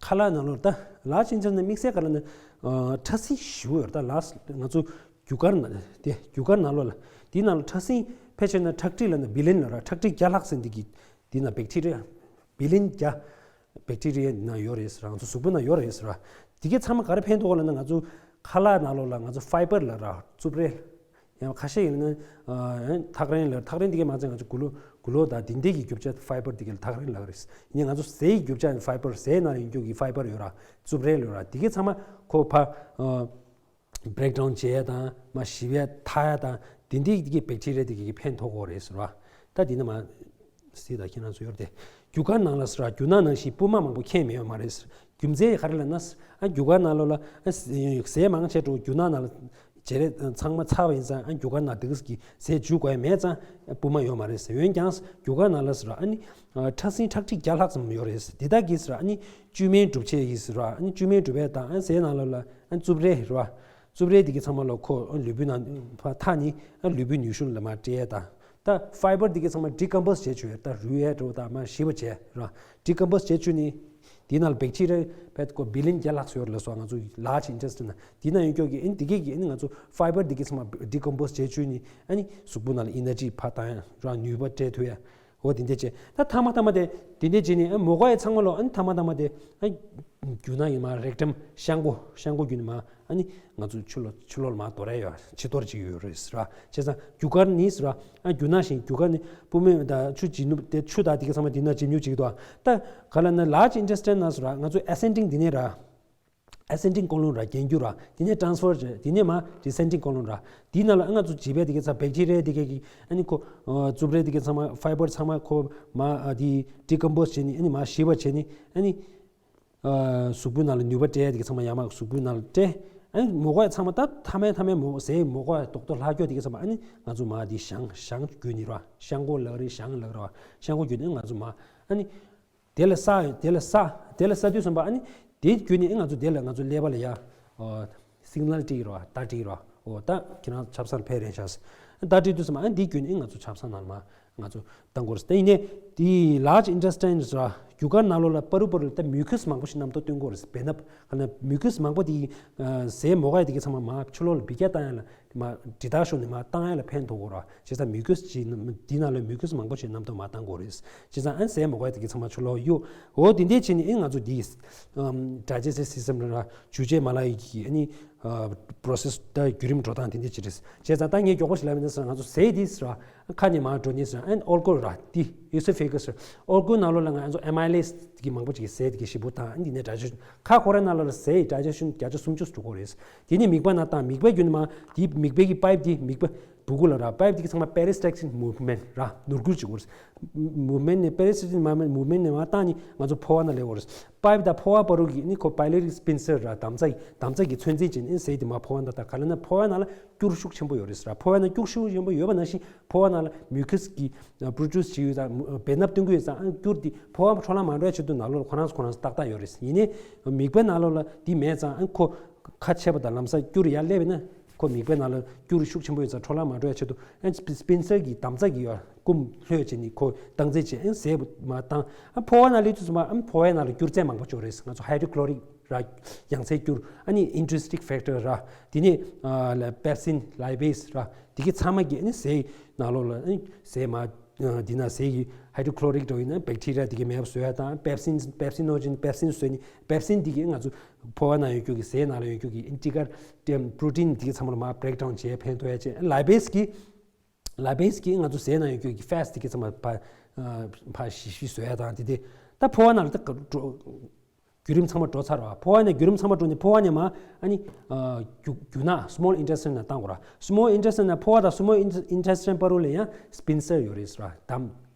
ཁ་ལག་ནང་ལོགས་ད་large intestine ནང་དམིགས་བསལ་ག་རེ་ལབ་ན། ཨ་ཕྲ་སྲིན་ཞེ་པོ་ཡོད་རེད། ད་large ང་ཚོ་རྒྱུ་སྐར་ནང་དེ་རྒྱུ་སྐར་ནང་ལོགས་ལ་དེའི་ནང་ལ་ཕྲ་སྲིན་ཕལ་ཆེར་ན་ཁྲག་ཁྲིག་ལབ་ན་billion ལབ་ར། ཁྲག་ཁྲིག་བརྒྱ་ལྷག་ཟིན་དེ་གི་དེའི་ནང་bacteria billion བརྒྱ་bacteria ནང་ཡོད་རེད་ཟེར་ར། ང་ཚོ་གཟུགས་པོ་ནང་ཡོད་རེད་ཟེར་ར། དེ་གས་ཚང་མ་ག་རེ་ཕན་ཐོགས་ལབ་ན། ང་ཚོ་ཁ་ལག་ནང་ལོགས་ལ་ང་ཚོ་fiber ལབ་ར། རྩུབ་རས། ཡང་ཁ་ཤས་ཡིན་ན་ཐག་རིང་ལ། ཐག་རིང་དེ་གའི་མ་ཚད་ང་ཚོ་གུ་ལོ་གུ་ལོ་དང་དེ་འདྲའི་གི་རྒྱུ་ཆ་ཕའི་བར་དེ་གའི་ཐག་རིང་ལ་རེད། ཡིན་ནའི་ང་ཚོ་ཟས་ཀྱི་རྒྱུ་ཆ་ཕའི་བར། ཟས་ནང་ཡོད་རྒྱུ་གི་ཕའི་བར་ཡོད་ར། རྩུབ་རལ་ཡོད་ར། དེ་གའི་ཚང་མ་ཁོ་ཕ་བྷེག་ཌའུན་བྱེད་ཡ་དང་མ་ཞི་བའི་ཐ་ཡ་དང་དེ་འདྲའི་དེ་གའི་བེག་ཊི་རི་ཡ་དེ་གའི་ཕན་ཐོགས་ཀྱི་རེད་ཟེར་བ། ད་དེ་ནི་མ་སྲིད་ད་ཁྱེད་རང་ཚོ་ཡོད་རེད་དེ། རྒྱུ་སྐར་ནང་ལ་ཟེར་བ། རྒྱུ་ནག་ནང་བཞིན་སྤུ་མ་མང་པོ་ཁེངས་མེད་པ་མ་རེད་ཟེར། རྒྱུ་མཚན་ག་རེ་ལབ་ན་ཟེར། ཨ་རྒྱུ་སྐར་ནང་ལོགས་ལ་ཨ་ཟས་མང་ཆེ་འགྲོ་རྒྱུ་ནག་ནང་ལ་བྱེད་རེད། ཚང་མ་ཚ་བ་ཡིན་ཙང་ཨ་རྒྱུ་སྐར་ནང་དེ་ག་གི་ཟས་འཇུ་དགོས་ཡ་མེད་ཙང་སྤུ་མ་ཡོད་མ་རེད་ཟེར། འོན་ཀྱང་རྒྱུ་སྐར་ནང་ལ་ཟེར་བ་ཨ་ནི་ཕྲ་སྲིན་ཁྲག་ཁྲིག་བརྒྱ་ལྷག་ཙམ་ཡོད་རེད་ཟེར། དེ་དག་གིས་ཟེར་བ་ཨ་ནི་བཅུད་སྨན་སྒྲུབ་བྱེད་ཡིན་ཟེར་བ། ཨ་ནི་བཅུད་སྨན་སྒྲུབ་ཡ་དང་ཨ་ཟས་ནང་ལོགས་ལ་ཨ་རྩུབ་རལ་རེད་བ། རྩུབ་རལ་དེ་གའི་ཚང་མ་ལོགས་ཁོ་ལུས་པོའི་ནང་ཕར་འཐག་ནས་ཨ་ལུས་པོའི་ནུས་ཤུགས་ལ་མར་སྤྲད་ཡ་དང་། ད་ཕའི་བར་དེ་གའི་ཚང་མ་ཌི་ཀམ་པོ་སི་བྱེད་བཅུག་ཡ། ད་རུལ་ཡ་འགྲོ་དང་མར་ཞི་བ་བྱས་ར། ཌི་ཀམ་པོ་སི་བྱེད་བཅུག་ནས་དེའི་ནང་ལ་བེག་ཊི་རི་ཡ་ཕལ་ཆེར་ཁོ་བི་ལི་ཡན་བརྒྱ་ལྷག་ཙམ་ཡོད་རེད་ལབ་སོང་། ང་ཚོ་ལར་ཇི་ཨིན་ཊེ་སི་ཊིན་ནང་། དེའི་ནང་ཡོད་རྒྱུ་གི་ཨ་ནི་དེ་གའི་གི་ཨ་ནི་ང་ཚོ་ཕའི་བར་དེ་གའི་ཚང་མ་ཌི་ཀམ་པོ་སི་བྱེད་བཅུག་ནས་ཨ་ནི་གཟུགས་པོ་ནང་ལ་ཨེ་ནར་ཇི་ཕར་བཏང་ཡ་ར། ནུས་པ་སྤྲད་ཐུབ་ཡ། འོ་དེ་འདྲ་བྱས། ད་ཐ་མ་ཐ་མ་དེ་དེ་འདྲ་བྱས་ནས་ཨ་མོ་ག་ཡི་ཚང་མ་ལོ་ཨ་ནི་ཐ་མ་ཐ་མ་དེ་ཨ་རྒྱུ་ནག་ཡིན་མ་རེག་ཊམ་བཤང་སྒོ། བཤང་སྒོ་བརྒྱུད་ནས་མ་ཨ་ནི་ང་ཚོ་ཕྱི་ལོགས་ཕྱི་ལོགས་ལ་མ་དོར་ཡ་ཡོད། ཕྱི་དོར་བྱེད་ཀྱི་ཡོད་རེད་ཟེར་བ། བྱས་ཙང་རྒྱུ་སྐར་ནི་ཟེར་བ། ཨ་རྒྱུ་ནག་བཞིན་རྒྱུ་སྐར་ནི་སྤུ་མེ་དང་ཆུ་བྱི་ནུབ་དེ། ཆུ་དང་དེ་ག་ཚང་མ་དེ་ན་ཇེ་ཉུང་བྱེད་ཀྱི་འདུག་ད་ག་ལ་ན་ལར་ཇི་ཨིན་ཊེ་སི་ཊིན་ནང་ཟེར་བ། ང་ཚོ་ཨེ་སེན་ཌིང་དེ་ནས་ར། ཨེ་སེན་ཌིང་ཀོ་ལོན་ར། གྱེན་རྒྱུ་ར། དེ་ནས་ཊེ་རན་སི་ཕར་བྱས། དེ་ནས་མ་ཌི་སེན་ཌིང་ཀོ་ལོན་ར། དེའི་ནང་ལ་ཨ་ང་ཚོ་བྱིས་པའི་དེ་གའི་ཚང་བེག་ཊི་རི་ཡ་དེ་གའི་གི་ཨ་ནི་ཁོ་ཨ་རྩུབ་རལ་དེ་གའི་ཚང་མ་ཕའི་བར་ཚང་མ་ཁོ་མ་ཨ་དེ་ཌི་ཀམ་པོ་སི་བྱས་ནས་ཨ་ནི་མ་ཞི་བ་བྱས་ནས་ཨ་ནི་ཨ་གཟུགས་པོའི་ནང་ལ་ནུས་པ་སྤྲད་དེ་གའི་ཚང་མ་ཡར་མར་གཟུགས་པོའི་ནང་ལ་སྤྲད། ཨ་ནི་མོ་ག་ཡི་ཚང་མ་ད་ཐ་མའི་ཐ་མའི་མོ་ཟས་མོ་ག་ཡི་རྡོག་རྡོག་ལྷག་རྒྱུ་དེ་གའི་ཚང་མ་ཨ་ནི་ང་ཚོ་མ་དེ་བཤང་བཤང་བརྒྱུད་ནས་ར། བཤང་སྒོ་ལབ་རེད། བཤང་ལབ་ར། བཤང་སྒོ་བརྒྱུད་ནས་ང་ཚོ་མ་ཨ་ནི། དེ་ལ་ས་དེ་ལ་ས་དེ་ལ་ས་དུས་ཙམ་པ་ཨ་ནི་དེ་བརྒྱུད་ནས་ཨ་ང་ཚོ་དེ་ལ་ང་ཚོ་ཀླད་པ་ལ་ཡ་སིག་ནལ་སྤྲད་ཀྱི་རེད་བ། བརྡ་སྤྲད་ཀྱི་རེད་བ། འོ་ད་ཁྱེད་རང་ཆབ་གསང་ཕེབས་རེད་ཤག་བརྡ་སྤྲད་དུས་ཙམ་པ་ཨ་ནི་དེ་བརྒྱུད་ནས་ཨ་ང་ཚོ་ཆབ་གསང་ནང་ལ་མ་ང་ཚོ་བཏང་དགོས་རེད། ད་ཡིན་ནའི་དེ་ལར་ཇི་ཨིན་ཊེ་སི་ཊིན་ཟེར་བ་རྒྱུ་སྐར་ནང་ལོགས་ལ་པ་རུ་པ་རུ་ད་མིའུ་ཁུ་སི་མང་པོ་ཞིག་མཉམ་དུ་སྟོན་གྱི་ཡོད་རེད། བེ་སྣབས། ག་ལ་མིའུ་ཁུ་སི་མང་པོ་དེ་ཟས་མོ་ག་ཡི་དེ་གའི་ཚང་མ་མ་ཕྱི་ལོགས་ལ་འབུད་རྒྱག་བཏང་ཡ་ལ། མ་འདྲི་རྟགས་ཤོར་ནས་མ་བཏང་ཡ་ལ་ཕན་ཐོགས་ཀྱི་རེད། བྱས་ཙང་མིའུ་ཁུ་སི་ཅིག་འདི་ནང་ལ་མིའུ་ཁུ་སི་མང་པོ་ཞིག་མཉམ་དུ་མ་བཏང་དགོས་རེད། བྱས་ཙང་ཨ་ཟས་མོ་ག་དེ་གའི་ཚང་མ་ཕྱི་ལོགས་གཡུག་འོ་དེ་འདྲས་བྱས་ནས་ཨེ་ང་ཚོ་འདི་ཌའི་ཇེ་སི་ཊིབ་སི་སི་ཊམ་ར་འཇུ་བྱེད་མ་ལག་གི་ཨ་ནི་པོ་རོ་སེ་སི་ད་བརྒྱུད་རིམ་འགྲོ་སྟངས་དེ་འདྲས་ཅིག་རེད། བྱས་ཙང་ད་ངས་མགྱོགས་པོ་ཞིག་ལབ་ཡིན་ན་ཟེར་ན་ང་ཚོ་ཟས་འདི་ཟེར་བ། ཁ་ནས་མར་འགྲོ་ནས་ཟེར་ཨན་ཨོལ་ཀོལ་ར་དེ་ཨི་སོ་ཕེ་ག་སི་ཨོལ་ཀོལ་ནང་ལོགས་ལ་ང་ཚོ་ཨེ་མའི་ལེ་སི་དེ་གི་མང་པོ་ཅིག་གི་ཟས་དེ་གི་ཞིབ་པོ་དང་འདི་ནས་ཌའི་ཇེ་ཤན། ཁ་ཁོ་རའི་ནང་ལོགས་ལ་ཟས་ཌའི་ཇེ་ཤན་བརྒྱ་ཆ་སུམ་ཅུ་འགྲོ་གི་རེད། དེ་ནས་མིད་པ་ནང་བཏང་། མིད་པ་བརྒྱུད་ནས་མར་དེ་མིད་པའི་གི་པའིབ་དེ་མིད་པ་སྦུ་གུ་ལ་ར། པའིབ་དེ་གི་ཚང་མ་པེ་རི་སི་ཊལ་ཊིག་མུབ་མེན་ཊི་ར་ནོར་འཁྲུལ་བྱེད་གི་རེད། མུབ་མེན་ཊི་ནས་པེ་རི་སི་ཊལ་ཊིག་མུབ་མེན་ཊི་ནས་མར་བཏང་ནས་ང་ཚོ་ཕོ་བ་ནང་སླེབས་གི་རེད། པའིབ་དང་ཕོ་བ་བར་དུ་གི་ནི་ཁོ་པའི་ལི་རི་སི་པིན་སར་ར། དམ་རྫས་དམ་རྫས་ཀྱི་ཚོད་འཛིན་བྱས་ནས་ཟས་དེ་མར་ཕོ་བ་ནང་བཏང་། ག་ལ་ན་ཕོ་བ་ནང་ལ་སྐྱུར་ཤུགས་ཆེན་པོ་ཡོད་རེད་ཟེར་ར། ཕོ་བ་ནང་སྐྱུར་ཤུགས་ཆེན་པོ་ཡོད་པ་ནང་བཞིན་ཕོ་བ་ནང་ལ་མིའུ་ཁུ་སི་གི་པོ་རོ་ཌུ་སི་བྱེད་ཡོད་ཙང་། བེ་སྣབས་སྟོན་གྱི་ཡོད་ཙང་། ཨ་སྐྱུར་དེ་ཕོ་བ་འཕྲོ་བརླག་མ་འགྲོ་ཡ་ཆེད་དུ་ནང་ལོགས་ལ་ཁོ་རང་ཁོ་རང་ཏག་ཏག་ཡོད་རེད། ཡིན་ནའི་མིད་པའི་ནང་ལོགས་ལ་དེ་མེད་ཙང་། ཨ་ཁོ་ཁ་ཕྱེ་བ་དང་ལམ་སང་སྐྱུར་ཡར་སླེབས་ན་ཁོ་མིད་པའི་ནང་ལ་སྐྱུར་ཤུགས་ཆེན་པོ་ཡོད་ཙང་འཕྲོ་བརླག་མ་འགྲོ་ཡ་ཆེད་དུ། ཨ་སི་པིན་སར་གྱི་དམ་རྫས་ཀྱི་ཡོད་རྐུན་ལྷོད་བྱས་ནས་ཁོ་བཏང་རྫས་བྱས་ཨ་ཟས་མར་བཏང་། ཨ་ཕོ་བ་ནང་སླེབས་དུས་ཙམ་པ་ཨ་ཕོ་བའི་ནང་ལ་སྐྱུར་རྫས་མང་པོ་ཅིག་ཡོད་རེད། ང་ཚོ་ཧའི་ཌོ་རོ་ཀོ་ལོ་རིག་ར། ཡང་རྩེ་སྐྱུར། ཨ་ནི་ཨིན་ཊི་རི་སི་ཊིག་ཕེག་ཊར་ར། དེ་ནས་ཨ་ལ་པེབ་སིན་ལའི་བེ་སི་ར། དེ་གི་ཚང་མ་གི་ཨ་ནི་ཟས་ནང་ལོགས་ལ་ཨ་ནི་ཟས་མ་ཨ་དེ་ན་ཟས་ཀྱི་ཧའི་ཌོ་རོ་ཀོ་ལོ་རིག་འགྲོ་ཡིན་ན་བེག་ཊི་རི་ཡ་དེ་གི་མེད་པ་བཟོ་ཡ་དང་། པེབ་སིན་པེབ་སིན་ནོ་ཇིན་པེབ་སིན་བཟོས་ནས་པེབ་སིན་དེ་གི་ང་ཚོ་ཕོ་བ་ནང་ཡོད་རྒྱུ་གི་ཟས་ནང་ལ་ཡོད་རྒྱུ་གི་ཨིན་ཊི་གར་ཏེམ་པོ་རོ་ཊིན་དེ་གི་ཚང་མ་ལ་མ་བྷེག་ཌའུན་བྱས་ཕན་ཐོགས་ཡ་བྱས། ལའི་བེ་སི་གི་ལའི་བེ་སི་གི་ང་ཚོ་ཟས་ནང་ཡོད་རྒྱུ་གི་ཕེ་ཊི་དེ་གི་ཚང་མ་ཕ་ཕ་ཞི་ཞི་བཟོ་ཡ་དང་དེ་དེ། ད་ཕོ་བ་ནང་ལ་ད་འགྲོ་བརྒྱུད་རིམ་ཚང་མ་འགྲོ་ཚར་བ། ཕོ་བ་ནས་བརྒྱུད་རིམ་ཚང་མ་འགྲོ་ནས་ཕོ་བ་ནས་མ་ཨ་ནི་ཨ་རྒྱུ་རྒྱུ་ནག་སི་མོལ་ཨིན་ཊེ་སི་ཊིན་ནང་བཏང་དགོས་ར། སི་མོལ་ཨིན་ཊེ་སི་ཊིན་ནང་ཕོ་བ་དང་སི་མོལ་ཨིན་ཊེ་སི་ཊིན་བར་དུ་ལ་ཡང་སི་པིན་སར་ཡོད་རེད་ཟེར་བ། དམ་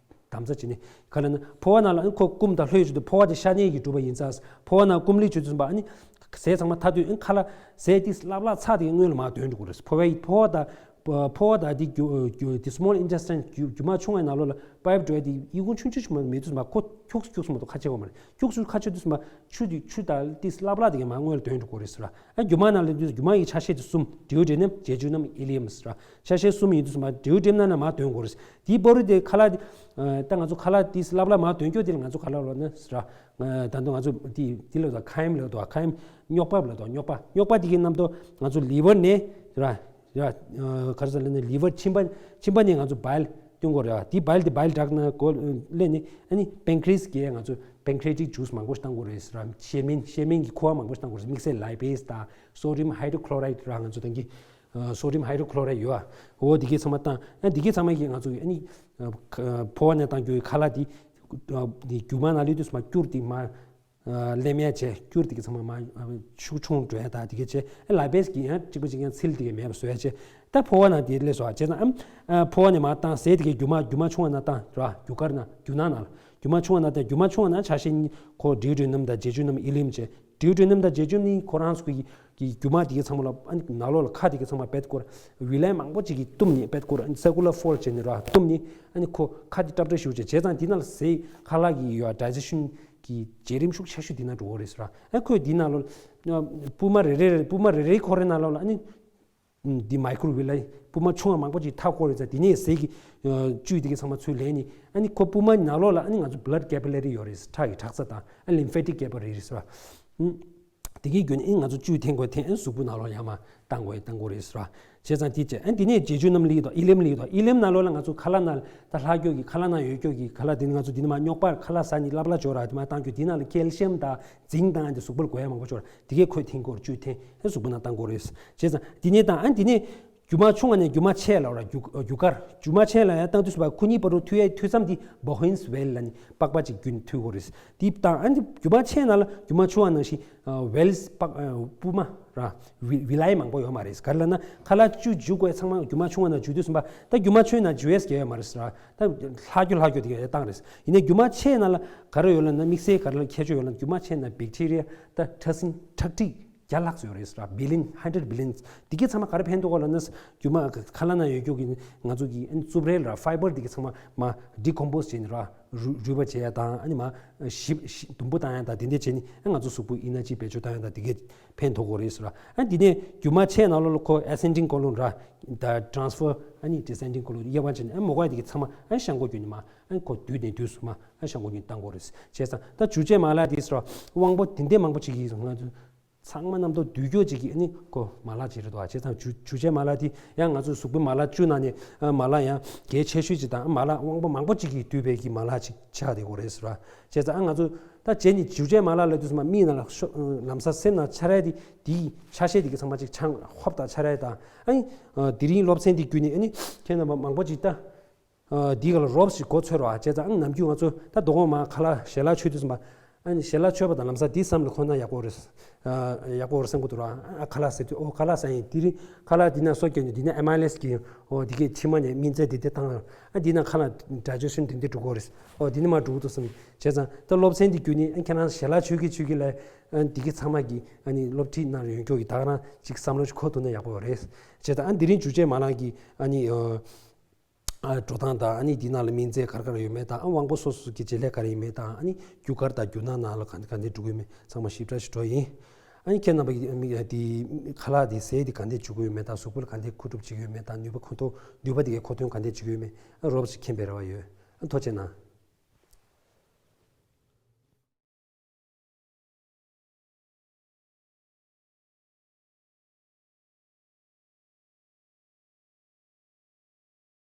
དམ་རྫས་བྱས་ནས་ག་ལ་ན་ཕོ་བ་ནང་ལ་ཨ་ནི་ཁོ་རྐུན་དང་ལྷོད་བྱེད་དུས་ཕོ་བ་དེ་ཤ་གནད་ཀྱིས་གྲུབ་པ་ཡིན་ཙང་། ཕོ་བ་ནང་རྐུན་ལས་བྱེད་དུས་ཙམ་པ་ཨ་ནི་ཟས་ཚང་མ་འཐག་དུས་ཨ་ནི་ཁ་ལག་ཟས་དེ་སླ་པོ་ཚ་དེ་སྔོན་ལ་མར་དོན་འགྲོ་དགོས་རེད། ཕོ་བའི་ཕོ་བ་དང་ཕོ་བ་དང་དེ་རྒྱུ་རྒྱུ་དེ་སི་མོལ་ཨིན་ཊེ་སི་ཊིན་རྒྱུ་རྒྱུ་མ་ཆུང་བའི་ནང་ལོགས་ལ་པའིབ་འགྲོ་ཡ་དེ་ཨི་ཁུང་ཆུང་ཆུང་ཞིག་མ་མེད་དུས་ཙམ་པ་ཁོ་ཁྱུག་ཁྱུག་མ་གཏོགས་ཁ་ཕྱེ་བ་མ་རེད། ཁྱུག་ཁྱུག་ཁ་ཕྱེ་དུས་ཙམ་པ་ཆུ་དེ་ཆུ་དང་དེ་སླ་པོ་དེ་ག་མར་སྔོན་ལ་དོན་འགྲོ་དགོས་རེད་ཟེར་བ། ཨ་རྒྱུ་མ་ནང་ལ་དུས་རྒྱུ་མ་ཡི་ཆ་ཤས་དེ་གསུམ། ཌིའུ་ཌེ་ནམ། ཇེ་ཇུ་ནམ། ཨི་ལི་ཡམ་ཟེར་བ། ཆ་ཤས་གསུམ་ཡིན་དུས་ཙམ་པ་ཌིའུ་ཌེ་ནམ་ནང་མར་དོན་དགོས་རེད། དེའི་བར་དུ་དེ་ཁ་ལག་དེ་ད་ང་ཚོ་ཁ་ལག་དེ་སླ་པོ་མར་དོན་རྒྱུ་དེ་ལ་ང་ཚོ་ག་ལ་ལབ་ན་ཟེར་བ། ད་དུང་ང་ཚོ་དེ་དེ་ལ་ཁའེམ་ལབ་འདུག་ཁའེམ་རྙོག་པ་ལབ་འདུག་རྙོག་པ། རྙོག་པ་དེ་གི་རྣམ་རྟོག་ང་ཚོ་ལི་ཝར་ནས་ར། ཡ། ག་རེ་ཟེར་ལབ་ན་ལི་ཝར་མཆིན་པ། མཆིན་པ་ནས་ང་ཚོ་བའིལ་སྟོན་གྱི་རེད་བ། དེ་བའིལ་དེ་བའིལ་ཌག་ནང་སྐོར་སླེབས་ནས་ཨ་ནི་པན་ཀི་རི་ཡས་ཀྱིས་ང་ཚོ་པན་ཀི་རི་ཡ་ཊིག་ཇུས་མང་པོ་ཞིག་བཏང་གི་རེད་ཟེར་བ། གཤེར་རྨེན་གཤེར་རྨེན་གྱི་ཁུ་བ་མང་པོ་ཞིག་བཏང་གི་རེད། དམིགས་བསལ་ལའི་བེ་སི་དང་སོ་ཌི་ཡམ་ཧའི་ཌོ་ཀློ་རའིཌ་ར། ང་ཚོ་ད་གིན་ སོ་ཌི་ཡམ་ཧའི་ཌྲོ་ཀློ་རའི་ཌི་ཡོད་ཨ། འོ་དེ་གའི་ཚང་མ་བཏང་། ཨ་དེ་གའི་ཚང་མ་གིས་ང་ཚོ་ཨ་ནི་ཕོ་བ་ནས་བཏང་རྒྱུའི་ཁ་ལག་དེ་དེ་རྒྱུ་མ་ནང་ལུས་དུས་མ་སྐྱུར་དེ་མ་ལེམ་ཡ་བྱས། སྐྱུར་དེ་གའི་ཚང་མ་མ་ཤུགས་ཆུང་འགྲོ་ཡ་དང་དེ་གའི་བྱས། ཨ་ལ་བེས་ཀྱི་ཡང་གཅིག་པ་གཅིག་ཡང་ཚིལ་དེ་གའི་མེད་པ་བཟོ་ཡ་བྱས། ད་ཕོ་བ་ནང་དེ་ལས་བཟོ་བྱས་ཙང་ཨམ་ཕོ་བ་ནས་མ་བཏང་ཟས་དེ་གའི་རྒྱུ་མ་རྒྱུ་མ་ཆུང་བ་ནང་བཏང་ར། རྒྱུ་སྐར་ནང་རྒྱུ་ནང་ནང་ལ་རྒྱུ་མ་ཆུང་བ་ནང་བཏང་། རྒྱུ་མ་ཆུང་བ་ནང་ཆ་ཤས་གཉིས་ཁོ་ཌིའུ་ཊི་རི་ནམ་དང་ཇེ་ཇུ་ནམ་ཨི་ལིམ་བྱས། ཌིའུ་ཊི་རི་ནམ་དང་ཇེ་ཇུ་ནི་ཁོ་རང་ཚོ་གི་གི་རྒྱུ་མ་དེ་གའི་ཚང་མ་ལ་ཨ་ནི་ནང་ལོགས་ལ་ཁ་དེ་གའི་ཚང་མ་བེད་སྐོར་བི་ལའི་མང་པོ་ཅིག་གིས་བཏུམས་ནས་བེད་སྐོར་ཨ་ནི་སར་ཀུ་ལར་ཕོལ་ཌ་བྱས་ནས་ར་བཏུམས་ནས་ཨ་ནི་ཁོ་ཁ་དེ་ཏྲབ་ཏྲབ་ཞིག་བྱས། བྱས་ཙང་དེ་ནང་ལ་ཟས་ཁ་ལག་གི་ཡོད་ཌའི་ཇེ་ཤན་གི་བརྗེ་རིམ་ཤུགས་ཆེ་ཤོས་དེ་ནང་འགྲོ་གི་རེད་ཟེར་ར། ཨ་ཁོས་དེ་ནང་ལོགས་ལ་སྤུ་མ་རེ་རེ་རེ་སྤུ་མ་རེ་རེའི་ཁོ་རའི་ནང་ལོགས་ལ་ཨ་ནི་འདི་མའི་ཀྲོ་ཝེབ་ལ་སྤུ་མ་ཆུང་བ་མང་པོ་ཅིག་འཐག་སྐོར་རེད་ཙང་། དེ་ནས་ཟས་ཀྱི་བཅུད་དེ་གའི་ཚང་མ་ཚུར་ལེན་ནས་ཨ་ནི་ཁོ་སྤུ་མ་ནང་ལོགས་ལ་ཨ་ནི་ང་ཚོ་བྷི་ལཌ་ཀེ་པི་ལ་རི་ཡོད་རེད། ཁྲག་གི་ཁྲག་རྩ་དང་ཨ་ལིམ་ཕེ་ཊིག་ཀེ་པི་ལ་རི་རེད་ཟེར་བ། དེ་གའི་བརྒྱུད་ནས་ཨ་ནི་ང་ཚོ་བཅུད་འཐེན་དགོས། འཐེན་ཨ་ནི་གཟུགས་པོ་ནང་ལོགས་ཡར་མར་བཏང་དགོས་བཏང་དགོས་རེད་ཟེར་བ། བྱས་ཙང་དེ་བྱས་ཨ་ནི་དེ་ནས་ཇེ་ཇུ་ནམ་ལི་དང་ཨི་ལིམ་ལི་དང་། ཨི་ལིམ་ནང་ལོགས་ལ་ང་ཚོ་ཁ་ལག་ནང་ད་ལྷག་རྒྱུ་གི་ཁ་ལག་ནང་ཡོད་རྒྱུ་གི་ཁ་ལག་དེ་ནི་ང་ཚོ་དེ་ནི་མ་རྙོག་པ་ཁ་ལག་ཟ་ནི་སླ་པོ་ཅིག་ཡོད་ར། དེ་མ་བཏང་རྒྱུ་དེ་ནང་ལ་ཀེལ་ཤི་ཡམ་དང་ཛིང་དང་དེ་གཟུགས་པོར་དགོས་ཡ་མང་པོ་ཅིག་ཡོད་ར། དེ་གའི་ཁོས་འཐེན་དགོས་ར། བཅུད་འཐེན་ཨ་གཟུགས་པོ་ནང་བཏང་དགོས་རེད། བྱས་ཙང་དེ་ནས་བཏང་ཨ་ནི་དེ་ནས་རྒྱུ་མ་ཆུང་བ་ནས་རྒྱུ་མ་ཆེ་ལ་ར། རྒྱུ་རྒྱུ་སྐར་རྒྱུ་མ་ཆེ་ལ་ཡར་བཏང་དུས་སུ་བ་ཁོ་གཉིས་བར་དུ་མཐུད་ཡའི་མཐུད་མཚམས་དེ་བོ་ཧིན་སི་ཝེལ་ལ་ནི་པགས་པ་ཅིག་བརྒྱུད་མཐུད་དགོས་རེད། དེ་བཏང་ཨ་ནི་རྒྱུ་མ་ཆེ་ནང་ལ་རྒྱུ་མ་ཆུང་བ་ནང་བཞིན་ཝེལ་སི་པགས་སྤུ་མ་ར་བི་བི་ལའི་མང་པོ་ཡོད་མ་རེད། ག་རེ་ལབ་ན་ཁ་ལག་བཅུད་འཇུ་དགོས་ཚང་མ་རྒྱུ་མ་ཆུང་བ་ནང་འཇུ་དུས་སུ་བ་ད་རྒྱུ་མ་ཆུང་ནང་འཇུ་ཡས་ཀྱི་ཡོད་མ་རེད་ཟེར་བ། ད་ལྷག་རྒྱུ་ལྷག་རྒྱུ་དེ་གའི་བཏང་རེད། ཡིན་ནའི་རྒྱུ་མ་ཆེ་ནང་ལ་ག་རེ་ཡོད་ལབ་ན་དམིགས་བསལ་ག་རེ་ལ་ཁྱད་ཆོས་ཡོད་ལབ་ན་རྒྱུ་མ་ཆེ་ནང་བེག་ཊི་རི་ཡ་ད་ཕྲ་སྲིན་ཁྲག་ཁྲིག་བརྒྱ་ལྷག་ཙམ་ཡོད་རེད་ཟེར་བ། བི་ལིན་ཧན་ཌེ་རེཌ་བི་ལིན་དེ་གའི་ཚང་མ་ག་རེ་ཕན་ཐོགས་ག་ལབ་ན་རྒྱུ་མ་ཁ་ལག་ནང་ཡོད་རྒྱུ་གི་ང་ཚོ་གི་ཨ་ནི་རྩུབ་རལ་ར་ཕའི་བར་དེ་གའི་ཚང་མ་མ་ཌི་ཀོམ་པོ་སི་བྱས་ནས་ར་རུལ་རུལ་བ་བྱེད་ཡ་དང་ཨ་ནི་མ་ཞིབ་ཞིབ་དུམ་བུ་བཏང་ཡ་དང་དེ་འདྲ་བྱས་ནས་ཨ་ང་ཚོ་གཟུགས་པོའི་ཨེ་ནར་ཇི་བེད་སྤྱོད་བཏང་ཡ་དང་དེ་གའི་ཕན་ཐོགས་གི་རེད་ཟེར་བ། ཨ་དེ་ནས་རྒྱུ་མ་ཆེ་ནང་ལོགས་ལ་ཁོ་ཨེ་སེན་ཌིང་ཀོ་ལོན་ར་ད་ཊ་རན་སི་ཕར་ཨ་ནི་ཌི་སེན་ཌིང་ཀོ་ལོན་དབྱེ་བ་ཕྱེ་ནས་ཨ་མོ་ག་དེ་གའི་ཚང་མ་ཨ་བཤང་འགོ་བརྒྱུད་ནས་མ་ཨ་ཁོ་དུས་ནས་དུས་སུ་མ་ཨ་བཤང་འགོ་བརྒྱུད་བཏང་དགོས་རེད། བྱས་ཙང་ད་འཇུ་བྱེད་མ་ལག་དེ་ཟེར་བ་དབང་པོ་དེ་འདྲའི་མང་པོ་ཅིག་གིས་ང་ཚོ་ཚང་མ་རྣམ་རྟོག་འདུས་སྐྱོ་ཅིག་གིས་ཨ་ནི་ཁོ་མ་ལག་ཅིག་རེད་འདུག་བ། བྱས་ཙང་འཇུ་འཇུ་བྱེད་མ་ལག་དེ་ཡང་ང་ཚོ་གཟུགས་པོའི་མ་ལག་བཅུ་ནང་ནས་ཨ་མ་ལག་ཡང་གལ་ཆེ་ཤོས་ཅིག་དང་མ་ལག་དབང་པོ་མང་པོ་ཅིག་གིས་བསྡུས་པའི་གི་མ་ལག་ཅིག་ཆགས་བསྡད་ཡོད་རེད་ཟེར་བ། བྱས་ཙང་ཨ་ང་ཚོ་ད་བྱས་ནས་འཇུ་བྱེད་མ་ལག་ལབ་དུས་ཙམ་པ་མིག་ནང་ལ་ཤོ་ལམ་སང་སེམས་ནང་འཆར་ཡ་དེ་དེའི་ཆ་ཤས་དེ་གི་ཚང་མ་ཅིག་ཆང་ཧོབ་དང་འཆར་ཡ་དང་ཨ་ནི་དེ་རིང་སློབ་ཚན་དེ་བརྒྱུད་ནས་ཨ་ནི་ཁྱེད་རྣམ་པ་མང་པོ་ཅིག་ད་འདི་ག་ལ་རོབ་ཞིག་མགོ་ཚོད་རོགས། བྱས་ཙང་ཨ་ནི་ནམ་རྒྱུན་ང་ཚོ་ད་མདོ་དགོང་མ་ཁ་ལག་ཞལ་ལག་མཆོད་དུས་ཙམ་པ་ཨ་ནི་ཞལ་ལག་མཆོད་པ་དང་ལམ་སང་དེ་བསམ་བློ་འཁོར་ན་ཡག་པོ་རེད། ཡག་པོ་རེད་བསམ་གི་འདུག་ར། ཨ་ཁ་ལག་ཟ་དུས་ཨོ་ཁ་ལག་ཟ་ཡིན་དེ་རིང་ཁ་ལག་འདི་ན་སོ་སྐྱོན་ནས་འདི་ན་ཨེམ་ཨེལ་ཨེས་གི་ཨོ་འདི་གའི་མཆིལ་མ་ནས་སྨན་རྫས་འདི་འདི་བཏང་ཨ་འདི་ན་ཁ་ལག་ཌའི་ཇེ་ཤན་འདི་འདི་འགྲོ་གི་རེད། ཨོ་འདི་ནི་མ་འགྲོ་གི་འདུག་བསམ། བྱས་ཙང་ད་སློབ་ཚན་འདི་བརྒྱུད་ནས་ཨ་ཁྱེད་རང་ཞལ་ལག་མཆོད་ཀྱི་མཆོད་ཀྱི་ལ་ཨ་འདི་གི་ཚང་མ་གི་ཨ་ནི་སློབ་ཁྲིད་ནང་ཡོང་རྒྱུ་གི་ད་ག་རང་ཅིག་བསམ་བློ་ཅིག་འཁོར་ཐུབ་ན་ཡག་པོ་རེད། བྱས་ཙང་ཨ་འདི་རིང་འཇུ་བྱེད་མ་ལག་གི་ཨ་ནི་ཨ། ཨ་འགྲོ་སྟངས་དང་ཨ་ནི་འདི་ནང་ལ་སྨན་རྫས་ག་རེ་ག་རེ་ཡོད་མེད་དང་ཨ་དབང་པོ་སོ་སོ་གི་བྱེད་ལས་ག་རེ་ཡོད་མེད་དང་ཨ་ནི་རྒྱུ་སྐར་དང་རྒྱུ་ནག་ནང་ལ་ག་ག་འདྲས་འགྲོ་གི་ཡོད་མེད་ཚང་མ་ཞིབ་ཕྲ་ཞིག་འགྲོ་ཡིན། ཨ་ནི་ཁྱེད་རྣམ་པ་གི་འདི་ཁ་ལག་འདི་ཟས་འདི་ག་འདྲས་འཇུ་གི་ཡོད་མེད་དང་གཟུགས་པོ་ལ་ག་འདྲས་མཁོ་སྒྲུབ་བྱེད་ཀྱི་ཡོད་མེད་དང་ནུས་པ་མཁོ་ཐོག་ནུས་པ་འདི་གའི་མཁོ་འདོན་ག་འདྲས་བྱེད་ཀྱི་ཡོད་མེད་ཨ་རོབ་ཅིག་མཁྱེན་པའི་རེ་བ་ཡོད། ཨ་ཐུགས་རྗེ་གནང་།